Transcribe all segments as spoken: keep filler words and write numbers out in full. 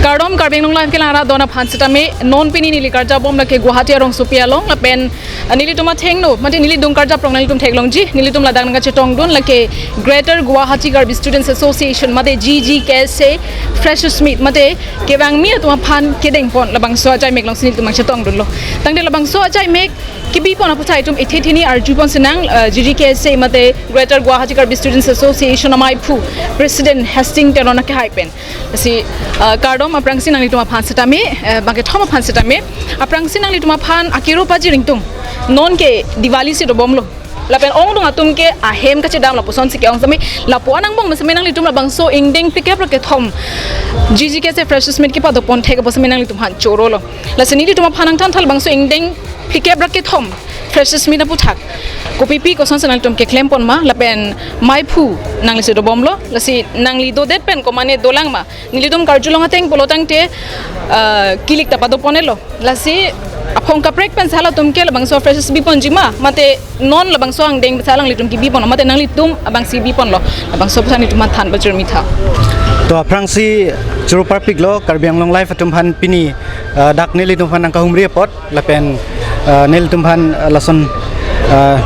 Kardom Karbi Anglong Live kelang arat don aphan setame, non pini neli karjabom lake Guwahati arongsopi along lapen, ah, nelitum athengno mate neli dung karjap rong nangtum theklongji, nelitum ladak nangkachetongdun lake Greater Guwahati Karbi Students Association mate G G K S A Freshers Meet mate kevangmi atum aphan kedengpon labangso ajaimek alongsi nelitum nangchetongdunlo. Tangte labangso ajaimek kebipon aputhak itum ethe theni arjupon senang, ah, G G K S A mate Greater Guwahati Karbi Students Association amaiphu President Hastings Teron akehai pen. Si, ah, kardom aphrangsi nanglitum aphan setame, eh, bangkethom aphan setame, aphrangsi nanglitum aphan akiro pajir ingtung. Non ke Diwali si dobomlo. Lapen ongdung atum ke ahem kachedam lapuson si ke-ong setame, lapu-an angbong setame nanglitum labangso ingdeng phlikep ra kethom G G K S A Freshers Meet kepadopon thek apot setame nanglitum aphan chorolo. Lasi nelitum aphan nangthan thal bangso ingdeng phlikep ra kethom Freshers Meet aputhak kopipi kosonsi nanglitum keklemponma lapen maiphu nanglisi dobomlo, lasi nangli dodet pen komane dolang ma, nelitum karjulong ateng pulo tangte, ah, kilik ta padoponelo. Lasi aphong kaprek pen si halatum ke labangso Freshers biponji ma, mate non labangso angdeng si alanglitum kebipon, mate nanglitum abangsi biponlo, labangso aphan nelitum aphan than pajirmi tha. To aphrangsi choro parpiklo Karbi Anglong Live atum aphan pini, ah, dak nelitum aphan nangkahumri apot lapen, ah, nelitum aphan, ah, lason, ah,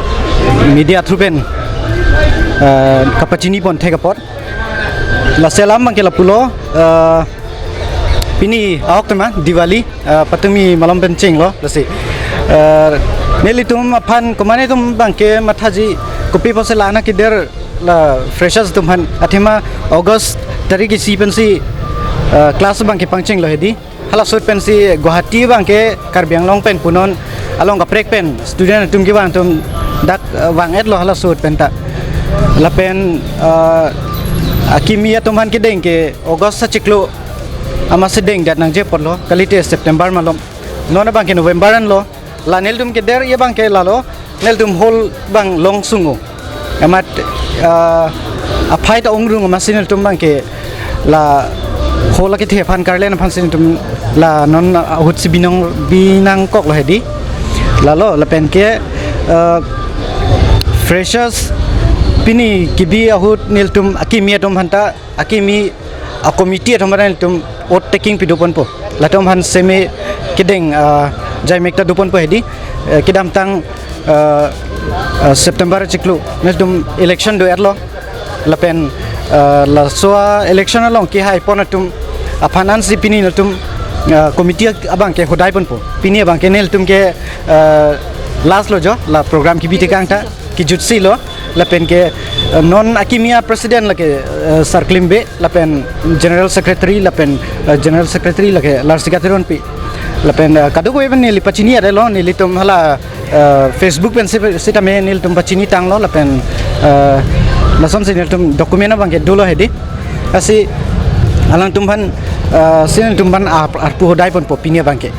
media through pen, ah, kapachinipon thek apot. Lasi alam abangke lapulo, ah, pini ahok tema Diwali, ah, patumi malom pen chenglo, lasi, ah, nelitum aphan komane atum abangke mathaji kopi apotsi la-an akeder la Freshers atum aphan athema August tarik isi pensi, ah, class abangke pangchenglo hedi. Halaso ahut pensi Guwahati abangke Karbi Anglong pen punon along kaprek pen student atum kevang atum dak, eh, vang-etlo halaso ahut penta. Lapen, eh, akimi atum aphan kedeng ke August achiklo amatsi dengdet nangji apotlo, kalite September malom. Non abangke November anlo. La nelitum keder abangke lalo, nelitum hall abang long sungo. Amat, ah, aphai ta ongrung amatsi nelitum abangke la hall akethe aphan karlen aphansi nelitum la non ahutsi binong binangkoklo hedi. Lalo lapen ke, ah, Freshers pini kebi ahut nelitum akimi atum aphanta akimi a-committee atum aphan nelitum oath taking pidoponpo. Latum aphan setame kedeng, ah, jaimek ta doponpo hedi, eh, kedamtang, ah, ah, September achiklo nelitum election do-etlo. Lapen, ah, laso a-election along kehaipon atum aphan ansi pini nelitum, ah, committee abangke hodaiponpo. Pini abangke nelitum ke, ah, last lo jo, la program kebi tekang ta kejutsilo, lapen ke, eh, non akimi a-president lake, eh, Sir Klimbe, lapen general secretary, lapen, eh, general secretary lake Larsika Teronpi. Lapen, eh, kadokave pen neli pachini adelo, nelitum hala, eh, Facebook pen si, sitame nelitum pachinitanglo, lapen, eh, lasonsi nelitum document abangke dolo hedi. Lasi alangtum aphan, eh, si nelitum aphan ar-, arpu hodaiponpo pini abangke.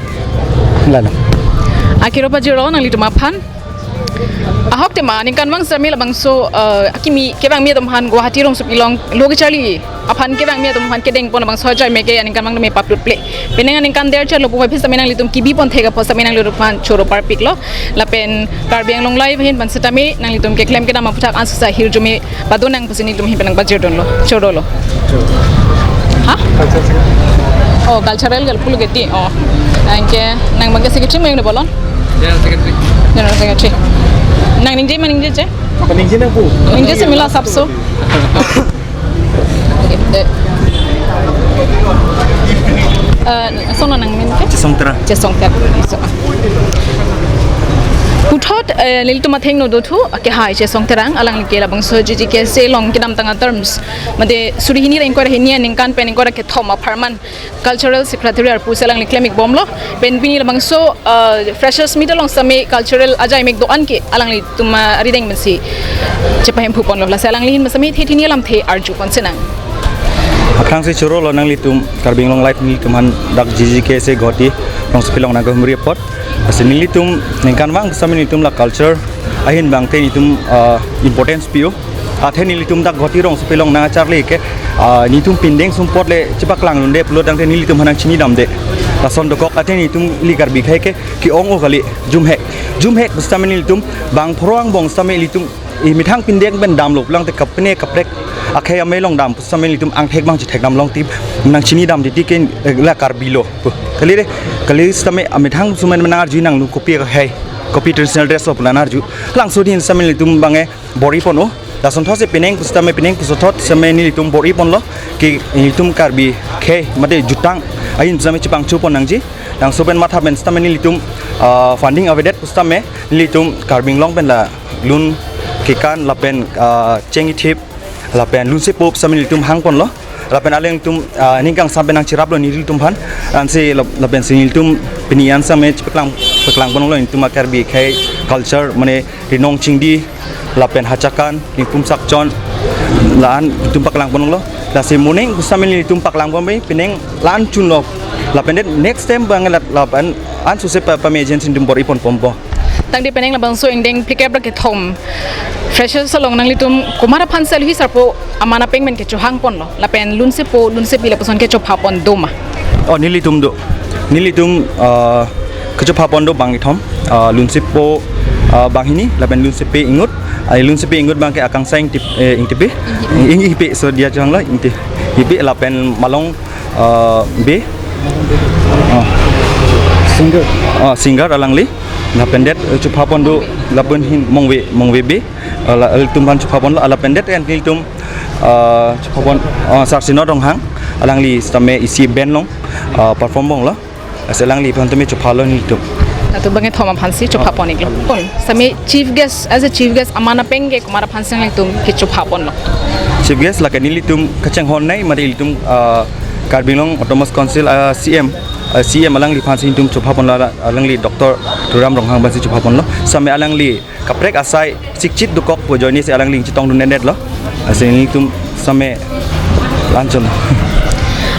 Lalo. Akiro pajirlo nanglitum aphan. Ahok tema, ningkan vang setame labangso, eh, akimi kevangmi atum aphan Guwahati rongsopi along lo kecharli aphan kevangmi atum aphan kedengpon labangso ajaimek ke ningkan vang tame paplutple. Penang ningkan der charlo pu aphi setame nanglitum kebipon thek apot setame nanglitum aphan choro parpiklo. Lapen Karbi Anglong Live ahin pen setame nanglitum keklem kedam aputhak ansose ahirjume padonang pusi nelitum ahin pen nangpajirdunlo. Chorolo. Ha? Oh, cultural gal pulo keti. Oh. Anke nang abangke secretary mo yung bolon? General secretary. General secretary. Nang ningje ma ningjeje? Ningje nang pu. Ningjeje mila sapso. Eh, eh, sono nangmen ke? Chesong Terang. Chesong Terang. So. Puthot, eh, nelitum athengno dothu, akehai Chesong Terang, alangli ke labangso G G K S A along kedamtang a-terms. Mate suri hini ra ingkoi ra hini aningkan pen ingkoi ra kethom apharman Cultural Secretary arpu si alangli klemikbomlo. Pen pini labangso, ah, Freshers Meet along setame cultural ajaimek do-an ke alanglitum, ah, arideng pensi chepahemphuponlo. Lasi alangli ahin setame the thini alamthe arjupon senang. Aphrangsi chorolo nanglitum Karbi Anglong Live nelitum aphan dak G G K S A Guwahati rongsopi along nangkahumri apot. Lasi nelitum ningkan vang setame nelitum la culture ahin abangke nelitum, ah, importance pi-o. Athe nelitum dak Guwahati rongsopi along nangcharli ke, ah, nelitum pindeng sumpot le chepaklang dunde pulo tangte nelitum aphan nangchinidamde. Lason dokok athe nelitum ili Karbi akhei ke ke-ong-o kali, jumhek. Jumhek pusitame nelitum bang pharo angbong sitame ilitum emethang pindeng pen damlo pulang te kapine kaprek akhei amei along dam pusitame nelitum angthek abang chethekdam longtip nangchinidam titi ke, eh, la Karbi lo pu. Kali de, kali sitame amethang sumen nang arju nanglo kopi akhei, kopi traditional dress lo pu nang arju. Labangso ahin sitame nelitum abang ke bor-i pon-o. Lason thotsi penang pusitame penang pusothot sitame nelitum bor-i ponlo ke nelitum Karbi akhei mate jutang ahin sitame chepangcho pon nangji. Labangso pen matha pen sitame nelitum, ah, funding avedet pusitame nelitum Karbi Anglong pen la lun kekan lapen, ah, cheng ithip lapen lunsepo sitame nelitum hang ponlo. Lapen alangtum, ah, ningkang sampe nangcheraplo nelitum aphan. Ansi lap-, lapen si nelitum pini an sitame chepaklang, paklang ponlo nelitum a-Karbi akhei culture mane rinong chingdi lapen hachakan, ningpum sakchon, la-an nelitum paklang ponlo. Lasi moning pusitame nelitum paklang pon pen penang la-an chunlo. Lapen det next time abang la, lapen an suse pa, pame agency nelitum bor-i pon ponpo. Tangte penang labangso ingdeng phlikep ra kethom freshers along nanglitum komat aphan si alohi sarpo aman apeng pen kechohang ponlo? Lapen lunsepo, lunsepi lapuson kechopha pon do ma? Oh, nelitum do. Nelitum, ah, kechopha pon do bang kethom, ah, lunsepo, ah, banghini, lapen lunsepi ingnut, ah, lunsepi ingnut abang ke Akangsha Ingtip, eh, Ingtipi, Inghipi, so dia chang lo Ingti, Inghipi lapen Malong, ah, Bey, ah, singer, ah, singer alangli, lapen det, eh, chopha pon do, lapen hin Mongve, Mongve Bey, ah, la, ilitum aphan chopha ponlo, ah, lapen det en ilitum, ah, chopha pon, ah, Sarsinot Ronghang, alangli sitame isi band along, ah, perform ponlo. Lasi alangli aphan tumi chophalo nelitum. Latum bang kethom aphan si chopha pon-iklo. Pon, sitame chief guest, as a chief guest, aman apeng ke komat aphan si nelitum kechopha ponlo? Chief guest lake nelitum kachinghon nei, mate ilitum, ah, Karbi Anglong Autonomous Council, ah, C M, ah, C M alangli aphan si nelitum chopha ponlo, alangli Doctor Tuliram Ronghang aphan si chopha ponlo. Sitame alangli kaprek asai sikchit dokok pu ajoine si alangli chetongdun-edetlo. Lasi nelitum sitame la-an chun.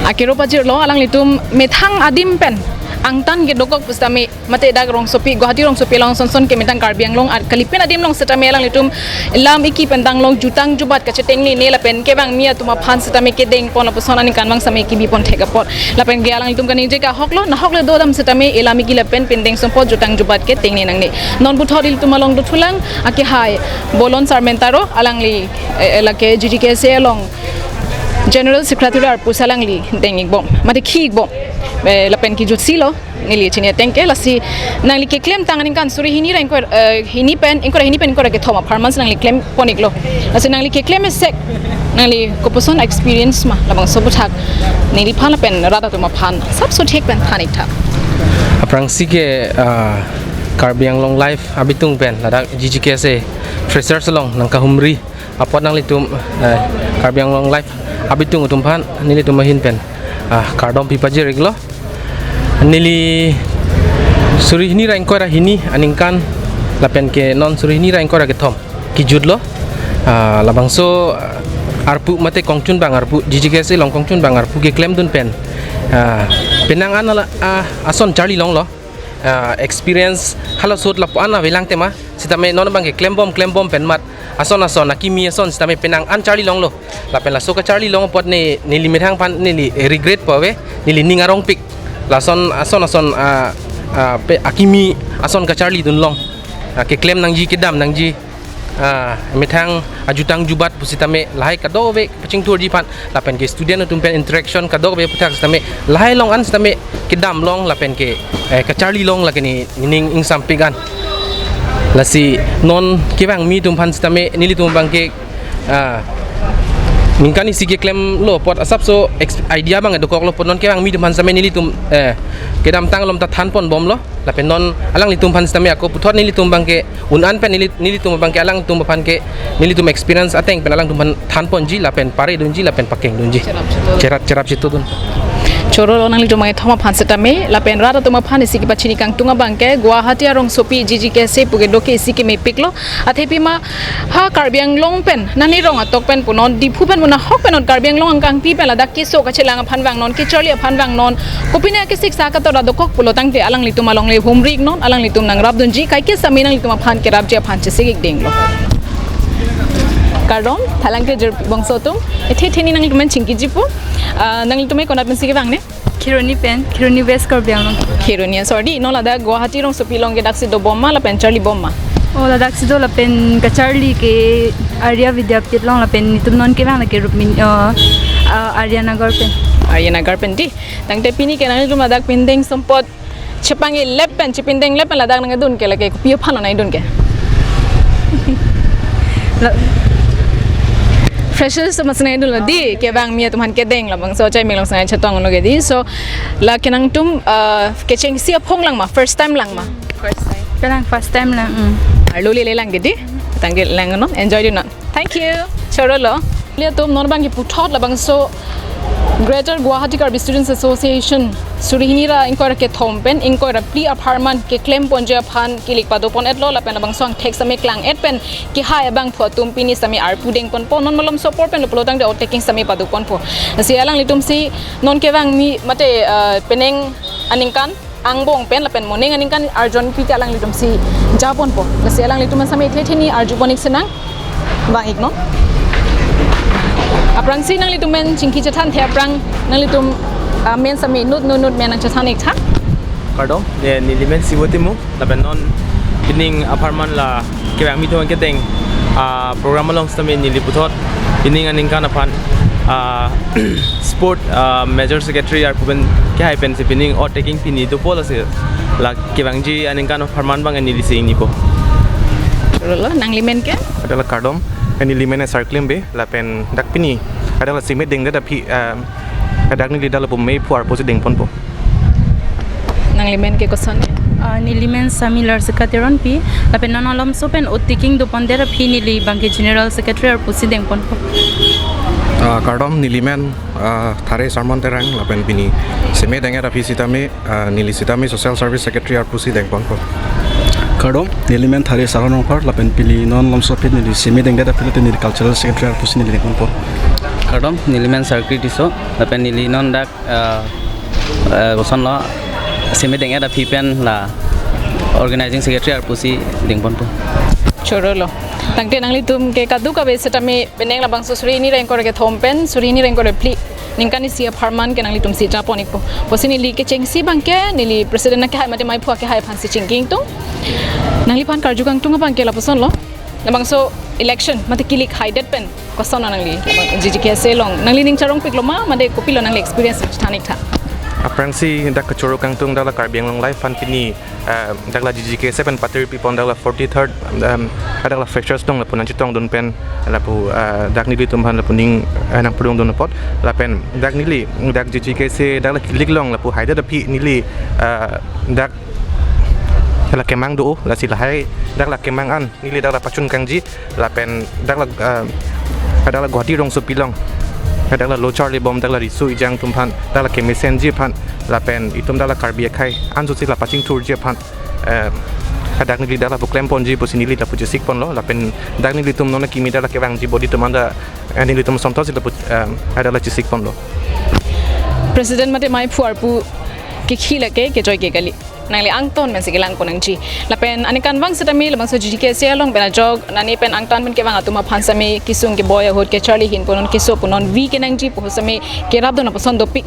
Akero pajirlo alanglitum methang adim pen angtan kedokok pusitame mate dak rongsopi, Guwahati rongsopi along sonson ke methang Karbi Anglong ar-, kalipen adim along sitame alanglitum lam iki pen danglong jutang jubat kachetengnene lapen kevangmi atum aphan sitame kedeng pon lapuson aningkan abang sitame kebi pon thek apot. Lapen ke alanglitum kaningje ke ahoklo, nahoklo do dam sitame elam iki lapen pindeng sumpot jutang jubat ketengne nangne. Non puthot ilitum along dothulang, akehai Bolon Sarmentaro, alangli, eh, eh, lake G G K S A along General Secretary arpu si alangli deng-ikbom, mate khi-ikbom. Eh, lapen kejutsi lo, neli chini ateng ke, lasi nangli keklemtang aningkan suri hini ra ingkoi, eh, hini pen, ingkoi ra hini pen ingkoi ra kethom apharman si nangli klem pon-iklo. Lasi nangli keklem esek, nangli kopuson experience ma, labangso aputhak neliphan lapen rat atum aphan asapso thek pen than-ik tha. Aphrangsi ke, ah, Karbi Anglong Live abitung pen ladak G G K S A freshers along nangkahumri apot nanglitum, eh, Karbi Anglong Live abitung atum aphan nelitum ahin pen, ah, kardom pi pajir-iklo. Neli suri hini ra ingkoi ra hini aningkan lapen ke non suri hini ra ingkoi ra kethom kejutlo. Ah, labangso, ah, arpu mate kongchun bang arpu, G G K S A along kongchun bang arpu keklemdun pen, ah, penang an ala, ah, ason charli longlo. Ah, experience halaso ahut lapu-an avelang tema, sitame non abang ke klembom klembom pen mat ason ason akimi ason sitame penang an charli longlo. Lapen laso kacharli long apot ne, neli methang aphan neli, eh, regret pu ave, neli ning arongpik. Lason ason ason, ah, ah, pe akimi ason kacharlidun long. Ah, keklem nangji, kedam nangji. Ah, methang ajutang jubat pusitame lahai kadokave pachingthurji aphan lapen ke student atum pen interaction kadokave aputhak sitame lahai long an sitame kedam long lapen ke, eh, kacharli long lake ne ning ingsampik an. Lasi non kevangmi atum aphan sitame nelitum abang ke, ah, ningkan isi keklemlo apot asapso ex-, idea abang dokoklo apot non kevangmi atum aphan sitame nelitum, eh, kedamtang alom ta than ponbomlo. Lapen non alanglitum aphan sitame ako puthot nelitum abang ke un-an pen neli, nelitum abang ke alangtum aphan ke nelitum experience ateng pen alangtum aphan than ponji lapen pare dunji lapen pakeng dunji. Cherap cheto. Cherap, cherap chetodun. Choro lo nanglitum abang kethom aphan sitame lapen rat atum aphan isi kepachini kangtung abang ke Guwahati arongsopi G G K S A pu kedo ke isi kemepiklo. Athe pima ha Karbi Anglong pen, nani rong atok pen punon, Diphu pen punon, ahok pen non Karbi Anglong angkangpi pen ladak keso kachelang aphan vangnon, kecharli aphan vangnon, kopine akesik sa katora dokok pulo tangte alanglitum alongle humri-iknon, alanglitum nangrapdunji, kaike sitame nanglitum aphan kerapji aphan chesik-ik denglo. Kardom, thalangke jirpi bangso atum. Ethe theni nanglitum pen chingkiji po. Ah, nanglitum ke konat pensi kevang ne? Kheroni pen, Kheroni West Karbi Anglong. Kheroni, sorry, non ladak Guwahati rongsopi along ke daksi dobom ma lapen charlibom ma? Oh, ladaksi do lapen kacharli ke Arya Vidyapith along lapen netum non kevang lake Rukmini, uh, uh, Arya Nagar pen. Arya Nagar pen dei. Tangte pini ke nanglitum ladak pindeng sumpot chepangilep pen, chepindeng lep pen ladak nangdun ke lake kopi aphan lo nangdun ke? La- Freshers atum si nangdunlo dei, kevangmi atum aphan kedeng labangso chai melong sangai chetonglo ke dei. So, lake nangtum, uh, kechengsi aphong lang ma, first time lang ma? First time. Kalang first time lang, mm. Arlo lele lang ke dei, tangke lang non, enjoy dei non. Thank you. Choro lo. Neli atum non abang ke puthot labangso Greater Guwahati Karbi Students Association suri hini ra ingkoi ra kethom pen ingkoi ra phli apharman keklem ponji aphan kilik padopon etlo lapen labangso angthek sitame klang et pen kehai abangphu atum pini sitame arpu dengponpo, non malomso apor pen lo pulo tangte oath taking sitame padoponpo. Lasi alanglitum si non kevangmi mate, ah, penang aningkan angbong pen lapen moning aningkan arjon pi ke alanglitum si japonpo. Lasi alanglitum sitame ethe theni arjupon ik sinang vang ik non. Aphrangsi nanglitum pen chingki chethanthe aphrang nanglitum, ah, men sitame inut inut men nangchethan ik tha. Kardom, ne neli men Siwo Timung, lapen non pining apharman la kevangmi atum kedeng, ah, program along sitame neli puthot pining aningkan aphan, ah, sport, ah, major secretary arpu pen kehai pensi pining oath taking pini dopo lasi la kevangji aningkan apharman abang neli si ingnipo. Choro lo, nangli men ke? Adala kardom, neli men Sarklim Bey, lapen dak pini adala seme dengdet aphi, ah, dak neli adala pu meiphu arpu si dengponpo. Nangli men ke koson? Ah, neli men Samilar Seka Teronpi, lapen non malomso pen oath taking dopondet aphi neli abang ke General Secretary arpu si dengponpo. Ah, kardom, neli men, ah, Thare Sarmon Terang, lapen pini seme dengdet aphi sitame, ah, neli sitame Social Service Secretary arpu si dengponpo. Kardom, neli men Thare Saron Rongphar, lapen pini non malomso pen neli seme dengdet aphi lapen neli Cultural Secretary arpu si neli dengponpo. Kardom, neli men Sarkri Tisso, lapen neli non dak, ah, ah, koson lo, seme dengdet aphi pen la Organizing Secretary arpu si dengponpo. Choro lo. Tangte nanglitum ke kadokave sitame penang labangso suri hini ra ingkoi ra kethom pen suri hini ra ingkoi ra phli aningkan isi apharman ke nanglitum si japon ikpo. Pusi neli kechengsi abang ke neli President akehai mate meiphu akehai aphan si chingki ingtung. Nangliphan karju kangtung abang ke lapuson lo. Labangso election mate kilik haidet pen koson nangli G G K S A along nangli ning charongpik lo ma, mate kopilo nangli experience than ik tha? Aphrangsi dak kachoro kangtung dak la Karbi Anglong Live aphan pini, eh, dak la G G K S A pen patir pipon dak la forty-third, em, dak la freshers along lapu nangchetongdun pen lapu, eh, dak nelitum aphan lapu ning, eh, nangpudungdun apot lapen dak neli dak G G K S A dak la kilik along lapu haidet aphi neli, eh, dak la kemang do, lasi lahai dak la kemang an neli dak la pachun kangji lapen dak la, eh, dak la Guwahati rongsopi along dak la lo charlibom dak la riso ejang atum aphan dak la kemesenji aphan lapen itum dak la Karbi akhei anso si la pachingthurji aphan, eh, dak neli dak lapu klemponji pusi neli lapu chesikponlo lapen dak nelitum non akimi dak la kevangji body atum anta, eh, nelitum asonthot si lapu, eh, dak la chesikponlo. President mate meiphu arpu kekhi lake kechoi ke kali. Nangli angton pensi kelangpon nangji. Lapen aningkanvang sitame labangso G G K S A along pen ajok nani pen angtan pen kevang atum aphan sitame kesung keboi ahut kecharli ahin punon keso punon vi kenangji pu sitame kerapdun apuson dopik.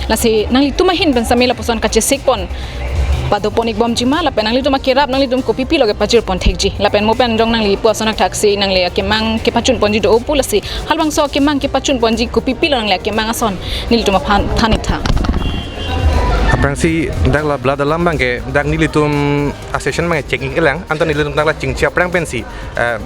Lasi nanglitum ahin pen sitame lapuson kachesikpon padopon ikbomji ma lapen nanglitum akerap nanglitum kopi pilo kepajirpon thekji. Lapen mo pen jong nangli pu ason athak si nangli akemang kepachunponji do pu lasi halabangso akemang kepachunponji kopi pilo nangli akemang ason nelitum aphan than ik tha. Aphrangsi dak la blood alam abang ke dak nelitum a-session abang ke cheng ik lang, anta nelitum dak la chingchi aphrang pensi, eh,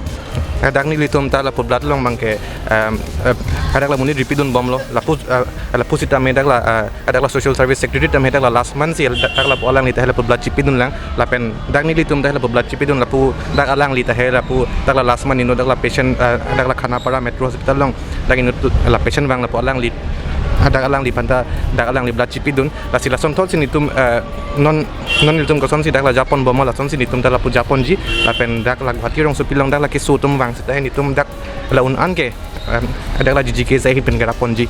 dak nelitum ta lapu blood along abang ke, em, eh, dak la monit ripidunbomlo, lapu, eh, lapu sitame dak la, eh, dak la social service secretary tame dak la last man si dak, dak lapu alangli ta lapu blood chipidun lang, lapen dak nelitum ta lapu blood chipidun lapu dak alangli ta lapu dak la last man ino dak la patient, eh, dak la Khanapara Metro Hospital along dak inut la patient vang lapu alangli, dak alangli aphan ta dak alangli blood chipidun. Lasi lasonthot si nelitum, eh, non, non nelitum kosonsi dak la japonbom lasonsi nelitum ta lapu japonji lapen dak la Guwahati rongsopi along dak la keso atum vang seta nelitum dak la un an ke, em, dak la G G K S A ahin pen kerapponji.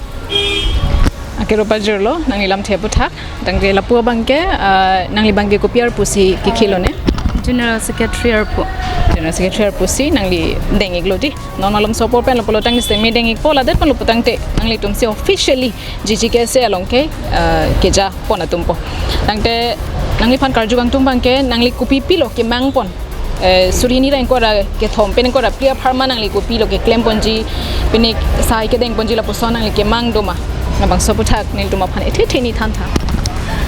Akero pajirlo, nangli lamthe aputhak, tangte lapu abang ke, eh, nangli abang ke kopi arpu si kekhilo ne? General Secretary arpu. General Secretary arpu si nangli deng-iklo di. Non malom sopor pen lo pulo tangte semi deng-ikpo, ladak pen lo pulo tangte nanglitum si officially G G K S A along ke, eh, keja pon atumpo. Tangte nangliphan karju kangtung abangke nangli kopi pilo kemang pon. Eh, suri hini ra ingkoi ra kethom pen ingkoi ra phli apharman nangli kopilo keklem ponji, pini sai kedeng ponji lapuson nangli kemang doma? Labangso aphuthak nelitum aphan ethe ethe ni thantha.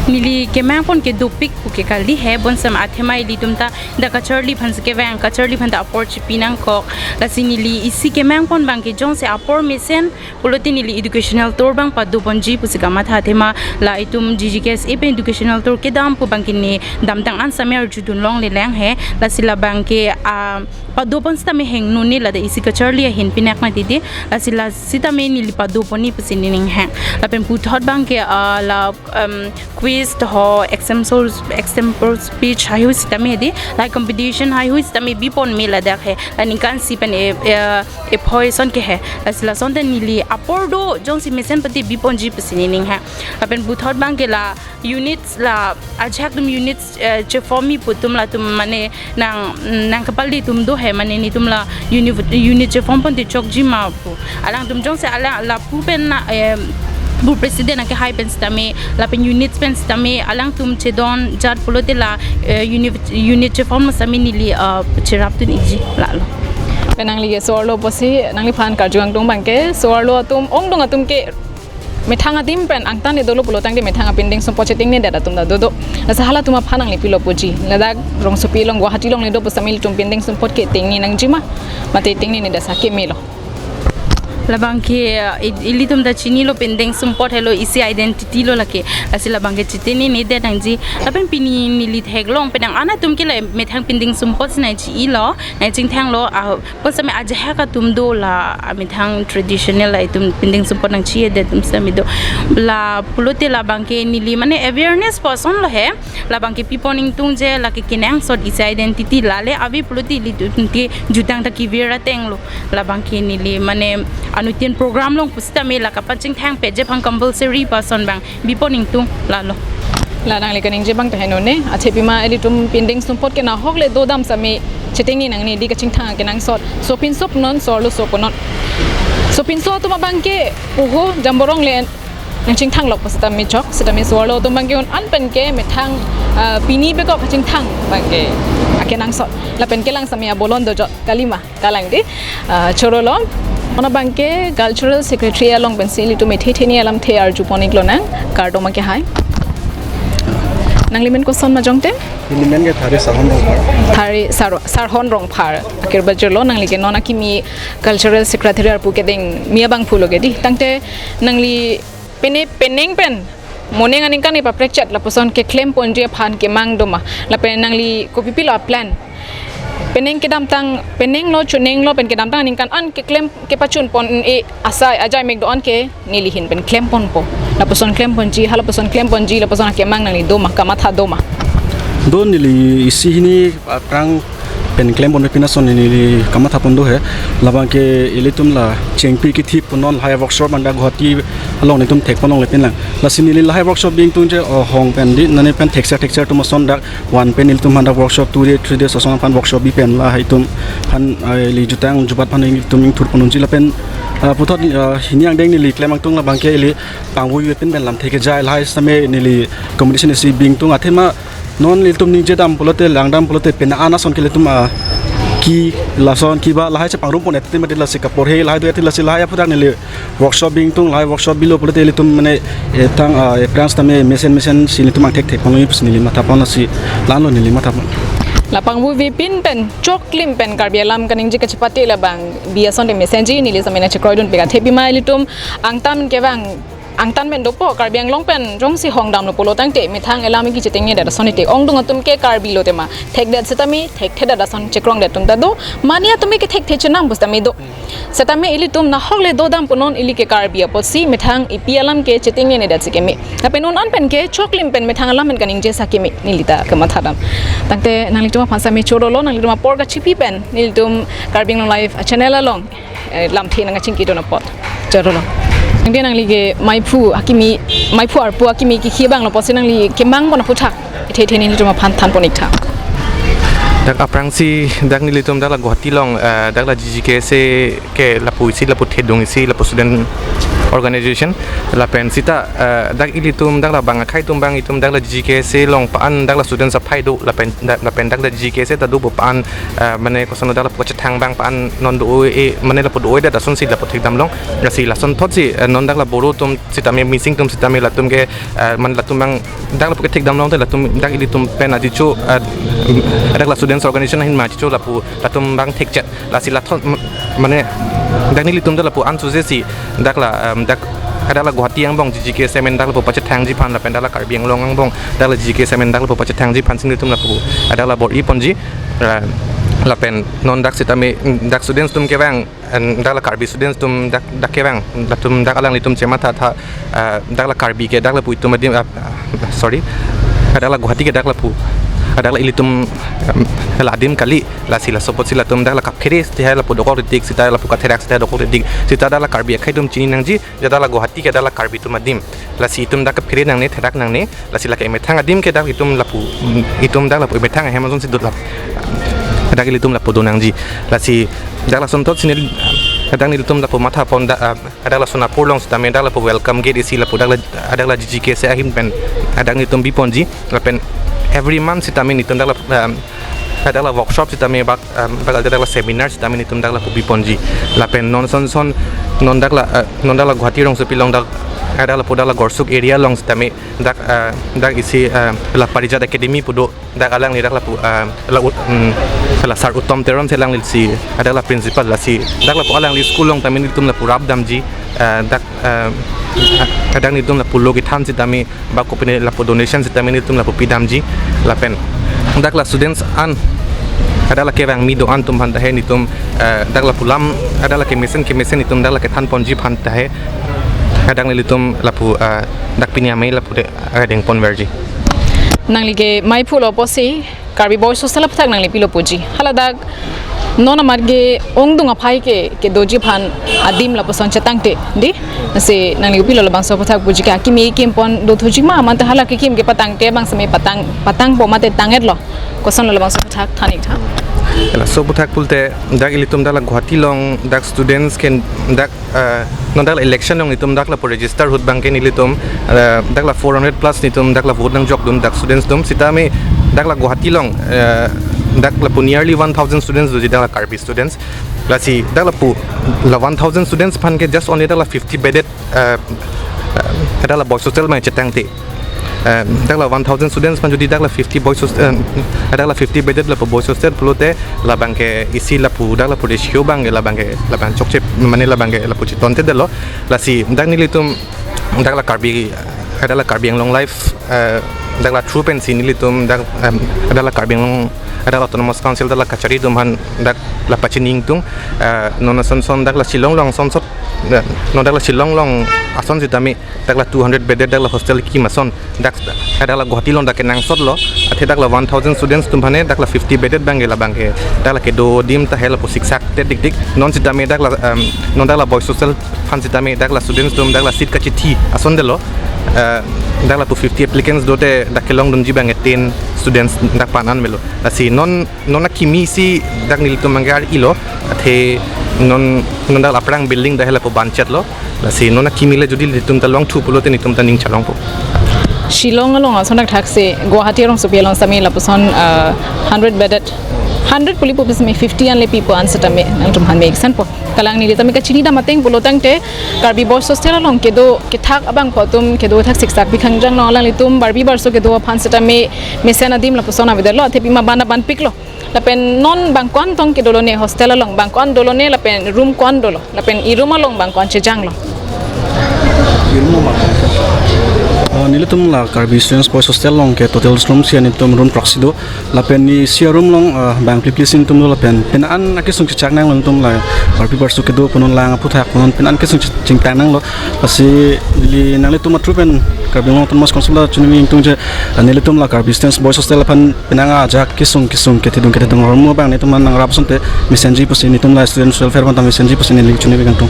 Neli kemang pon ke dopik pu ke kali he, bonsam athema ilitum ta dak kacharli aphan si kevang, kacharli aphan ta apor chipi nangkok. Lasi neli isi kemang pon abangke jongsi apor mesen pulote neli educational tour abang pado ponji pusi kamatha, athema la itum G G K S A pen educational tour kedam pu abangke ne damtang an sami arjudun longle lang he. Lasi labangke, ah, pado pon sitame hingno ne, ladak isi kacharli ahin pinak mati di. Lasi la sitame neli pado pon ni pusi nening hang. Lapen puthot abangke, ah, la, um, quiz to ho, example, example speech haihui sitame di, la competition haihui sitame bi pon me ladak he. La ningkan isi pen e, e, ephoi ason ke he. Lasi lason te neli apor do jongsi mesen pati bi ponji pusi nening hang. Lapen puthot abangke la units, la ajahak atum units, eh, cheform-i pu atum latum mane nang, nang kepali atum do he, mane netum la uni-, unit cheform pon te chokji ma pu. Alangtum jongsi alang lapu pen na, eh, bu president akehai pen sitame, lapen units pen sitame alangtum chedon jat pulote la, eh, uni-, unit cheform sitame neli, eh, cherapdun-ikji lalo. Pen nangli ke so-arlo pusi nangliphan karju kangtung abangke so-arlo atum, ongdung atum ke methang adim pen angtan le dolo pulo tangte methang apindeng sumpot chetengne det atum ta dodo. Lasi halatum aphan nangli pilo puji? Ladak rongsopi along, Guwahati along le do pusitame ilitum pindeng sumpot ke tengne nangji ma, mate tengne ne det sa kemelo? Labangke, eh, i-, ilitum ta chinilo, pindeng sumpot helo, isi identity lo lake. Lasi labangke chetengne ne det nangji. Lapen pini neli theklong pen nang an atum ke la methang pindeng sumpot si nangchi-ilo, nangchingthanglo, ah, pon sitame ajahak atum do la, ah, methang traditional la itum pindeng sumpot nangchi-e det atum sitame do. La pulote labangke neli mane awareness pu ason lo he. Labangke pi pon ingtung je lake kenangsot isi identity, lale ave pulote ilitum ke jutang ta kevir ateng lo. Labangke neli mane anuttin program along pusitame la kapachingthang pet je aphan compulsory pu ason abang bi pon ingtung lalo. La nangli kaningje abang ta heno ne, athema ilitum pindeng sumpot ke nahok le dodam sitame chetengne nangne di, kachingthang kenangsot. Sopinso punon, so-arlo so punon. Sopinso atum abangke oho jamborong le nangchingthang lok pusitame chok, sitame so-arlo atum abangke un an pen ke methang, ah, pini pekok kachingthang abangke akenangsot. Lapen kelang sitame abolon dojot kalima. Kalang di, ah, choro lo. Ono abangke Cultural Secretary along pensi ilitum ethe ethe ni alamthe arju pon-iklo nang, kardom akehai. Nangli men koson ma jongte? Neli men ke Thari Sarhon Rongphar. Thari Sar-, Sarhon Rongphar. Akir bajirlo, nangli ke non akimi Cultural Secretary arpu kedeng mi abang pulo ke di. Tangte nangli pene penang pen moning aningkan ipaprek chat lapuson keklem ponji aphan kemang doma? Lapen nangli kopi pilo aplan? Penang kedamtang, penang lo, chunang lo pen kedamtang aningkan an keklem kepachun pon-e asai ajai mek do-an ke neli ahin pen klem ponpo. Lapuson klem ponji, halapuson klem ponji, lapuson akemang nangli doma, kamatha doma? Do, neli isi hini aphrang pen klem pon pin ason neli kamatha pon do he. Labangke ilitum la chengpi kethip punon lahai workshop anda Guwahati along netum thek pon longle pin lang. Lasi neli lahai workshop bi ingtung je, oh, hong pen di, nane pen thekser thekser atum ason dak one pen ilitum aphan dak workshop two day, three days ason aphan workshop bi pen lahai atum aphan, eh, ili jutang jubat aphan ilitum ingthur pon unji lapen, eh, puthot, eh, hini angdeng neli klem ingtung labangke ili pangvoi pin pen lamthe kejai lahai sitame neli competition isi bi ingtung, athema non ilitum ningje dam pulote, lang dam pulote, pena an ason ke ilitum, ah, ki lason kiba lahai chepangrum pon et te mati, lasi kaporhe lahai do et te, lasi lahai aphuthak neli workshop bi ingtung, lahai workshop bilo pulote ilitum mane etang, ah, aphrang sitame mesen mesen si ilitum angthek thek pon lo pusi neli matha pon, lasi la-anlo neli matha pon. La pangvoi pin pen choklim pen Karbi alam kaningje kachepate labang bi ason te mesenji neli sitame nangchekroidun pik, athema ilitum angtan kevang, angtan pen dopo, Karbi Anglong pen jongsi hong damlo pulo tangte methang alam ke chetengne det ason ite, ongdung atum ke Karbi lo tema, thekdet sitame thekthe det ason chekrong det atum ta do, mane atum ke thekthe chenam pusitame do. Sitame ilitum nahok le dodam punon, ili ke Karbi apotsi methang ipi alam ke chetengne ne det si keme. Lapen non an pen ke choklim pen methang alam pen kaningje sa keme, neli ta kamatha dam. Tangte nanglitum aphan sitame choro lo, nanglitum apor kachipi pen nelitum Karbi Anglong Live channel along, eh, lamthe nangkachingki dun apot. Choro lo. Nangli, nangli ke maiphu akimi, maiphu arpu akimi kikhi abang lo pusi nangli kemang pon aphuthak ethe ethe nelitum aphan than pon-ik tha. Dak aphrangsi dak nelitum dak la Guwahati along, eh, dak la G G K S A ke lapu isi lapu thedung isi lapu student organization lapen sita, eh, dak ilitum dak la bang akhei atum abang itum dak la G G K S A along pa-an dak la students aphai do lapen dak, lapen dak la G G K S A ta do pu pa-an, eh, mane koson dak lapu kachethang abang pa-an non do-o-e, mane lapu do-o-e dak asonsi lapu thekdam long. Lasi lasonthotsi, eh, non dak la Boro atum sitame, Mising atum sitame latum ke, eh, mane latum abang dak lapu kethekdam long te latum dak ilitum pen ajicho, eh, dak la students organization ahin ma ajicho lapu latum abang thekchet. Lasi lathot m-, mane dak nelitum dak lapu ansose si dak la, em, dak, dak la Guwahati angbong G G K S A amen dak lapu pachethangji aphan lapen dak la Karbi Anglong angbong dak la G G K S A amen dak lapu pachethangji aphan si nelitum lapu, eh, dak la bor-i ponji, eh, lapen non dak sitame, dak students atum kevang, en, dak la Karbi students atum dak, dak kevang, latum dak alanglitum chematha tha, eh, dak la Karbi ke dak lapu itum adim, ah, ah, sorry, dak la Guwahati ke dak lapu, dak la ilitum, em, la adim kali. Lasi laso apotsi latum dak la kaphere sita lapu dokok titik, sita lapu katherak sita dokok titik, sita dak la Karbi akhei atum chini nangji, ja dak la Guwahati ke dak la Karbi atum adim. Lasi itum dak kaphere nangne, therak nangne, lasi lake emethang adim ke dak itum lapu, mm, itum dak lapu emethang ahem asonsi dot lap. Dak ilitum lapu do nangji. Lasi dak lasonthotsi neli, dak nelitum lapu matha pon dak, ah, dak la Sonapur along sitame dak lapu welcome gate isi lapu dak la, dak la G G K S A ahin pen, ah, dak nelitum bi ponji. Lapen every month sitame nelitum dak la, um, dak la workshop sitame bak, um, bak dak la seminar sitame nelitum dak lapu bi ponji. Lapen non son son non dak la, uh, non dak la Guwahati rongsopi along dak, dak lapu dak la Gorsuk area along sitame dak, uh, dak isi, uh, la Parijat Academy pu do, dak alangli dak lapu, uh, la ut-, um, la Sir Uttom Teron si alanglisi dak la principal, lasi dak lapu alangli school along tame nelitum lapu rap damji, uh, dak, uh, dak nelitum lapu lo kethan sitame ba kopine lapu donation sitame nelitum lapu pidamji. Lapen dak la students an, dak la kevangmi do-an atum aphan tahe nelitum, eh, dak lapu lam, dak la kemesen kemesen nelitum dak la kethan ponji aphan tahe, dak nelitum lapu, eh, dak pini amei lapu de, eh, deng ponverji. Nangli ke mai pulo pusi Karbi Boys Hostel aphuthak nangli pilo puji. Hala dak non amat ke ongdung aphai ke, kedoji aphan adim lapuson chetangte, dei? Lasi nangli pilo labangso aphuthak puji ke akimi kim pon dothuji ma, mate hala kekim ke patangte abang seme patang, patangpo mate tang-etlo. Kosonlo labangso aphuthak than-ik tha. Laso aphuthak pulote dak ilitum dak la Guwahati along dak students ke dak, eh, non dak la election along itum dak lapu register ahut abang ke nelitum, eh, dak la four hundred plus nelitum dak la vote nangjokdun dak students atum sitame dak la Guwahati along, eh, dak lapu nearly one thousand students doji dak la Karbi students. Lasi dak lapu la one thousand students aphan ke just only dak la fifty bedded, eh, eh, dak la boys hostel abang chetangte. Eh, dak la one thousand students aphan jodi dak la fifty boys host-, eh, dak la fifty bedded lapu boys hostel pulote labang ke isi lapu dak lapu ratio abang ke labang ke labang chokche mane labang ke lapu chetongte detlo. Lasi dak nelitum dak la Karbi, eh, dak la Karbi Anglong Live, eh, dak la through pensi nelitum dak, em, dak la Karbi Anglong, eh, dak la Autonomous Council dak la kachari atum aphan dak la pachini ingtung, eh, non ason son dak la Shillong along ason sot, eh, non dak la Shillong along ason sitame dak la two hundred bedded dak la hostel kim ason dak, eh, dak la Guwahati along dak kenangsotlo, athe dak la one thousand students atum aphan dak la fifty bedded abang ke labang ke dak la kedo adim tahe lapu siksak te dikdik. Non sitame dak la, em, non dak la boys hostel aphan sitame dak la students atum dak la seat kachithi ason detlo, eh, dak lapu fifty applicants dote dak kelongdunji abang ke ten students dak pan an melo. Lasi non non akimi si dak nelitum abang ke ar-ilo, athe non, non dak la aphrang building dak hela pu banchetlo. Lasi non akimi le jodi nelitum ta longthu pulote nelitum ta ning chalongpo. Shillong along ason dak thakse Guwahati arongsopi along sitame lapuson, ah, hundred bedded, hundred puli pu pu sitame fifty an le pipo an sitame nangtum aphan me-ik sanpo. Kalang neli tame kachini dam ateng pulo tangte Karbi Boys Hostel along kedo kethak abangphu atum kedo thak siksak pi khangjang along alanglitum barbi barso kedo aphan sitame mesen adim lapuson avedetlo, athe pima bana banpiklo. Lapen non bang ko-an tong kedolone hostel along, bang ko-an dolone lapen room ko-an dolo, lapen e-room along bang ko-an chejanglo. Ah, nelitum la Karbi Students Boys Hostel along ke total room si nelitum room throksi do. Lapen isi a-room along, ah, bang phli phli si nelitum do lapen pini an akesung chechak nanglo nelitum la barbi barso kedo pu non lang aphuthak pu non pini an kesung che-, chingtang nanglo. Lasi neli nanglitum a-through pen Karbi Anglong Autonomous Council ta choningri ingtung je, ah, nelitum la Karbi Students Boys Hostel aphan pini an ajahak kesung kesung kethedung kethedung a-room abang nelitum nangrap asonte mesenji pusi nelitum la students welfare aphan ta mesenji pusi neli choningri ingtung.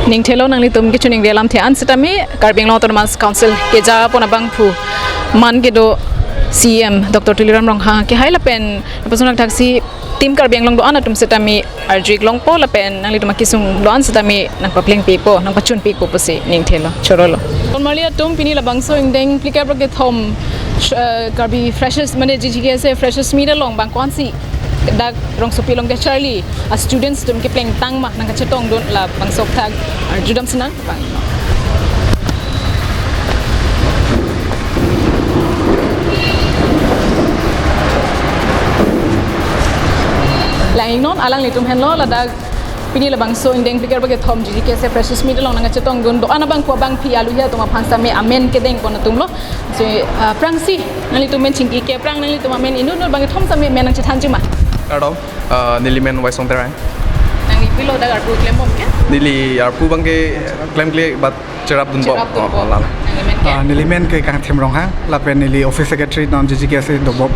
Ning thelo nanglitum kechoningri alamthe an sitame Karbi Anglong Autonomous Council keja pon abangphu man kedo C E M Doctor Tuliram Ronghang kehai lapen lapuson thaksi Team Karbi Anglong do-an atum setame arju-ik longpo lapen nanglitum akesung do-an setame nangpaplengpipo, nangpachunpipo pusi ningthelo. Chorolo. Konmarli atum, pini labangso ingdeng phlikep ra kethom, eh, Karbi Freshers, mane G G K S A Freshers Meet along bang ko-ansi dak rongsopi along kacharli a students atum keplengtang ma nangkachetongdun, labangso athak arjudam sinang. Langnon alanglitum henlo ladak pini labangso ingdeng phlikep ra kethom G G K S A Freshers Meet along nangkachetongdun do-an abang ko abangpi aluhi atum aphan setame amen kedengpon atumlo. Si, ah, aphrangsi nanglitum amen chingki ke aphrang, nanglitum amen inut inut abang kethom setame amen nangchethanji ma? Kardom, ah, neli men Waisong Terang. Nangli pilo dak arpu klembom ke? Neli arpu abangke klemkle but cherapdunbom. Cherapdunbom. Oh, oh, lala. Nangli men ke? Ah, neli men ke Kangthim Ronghang, lapen neli office secretary non G G K S A dobom.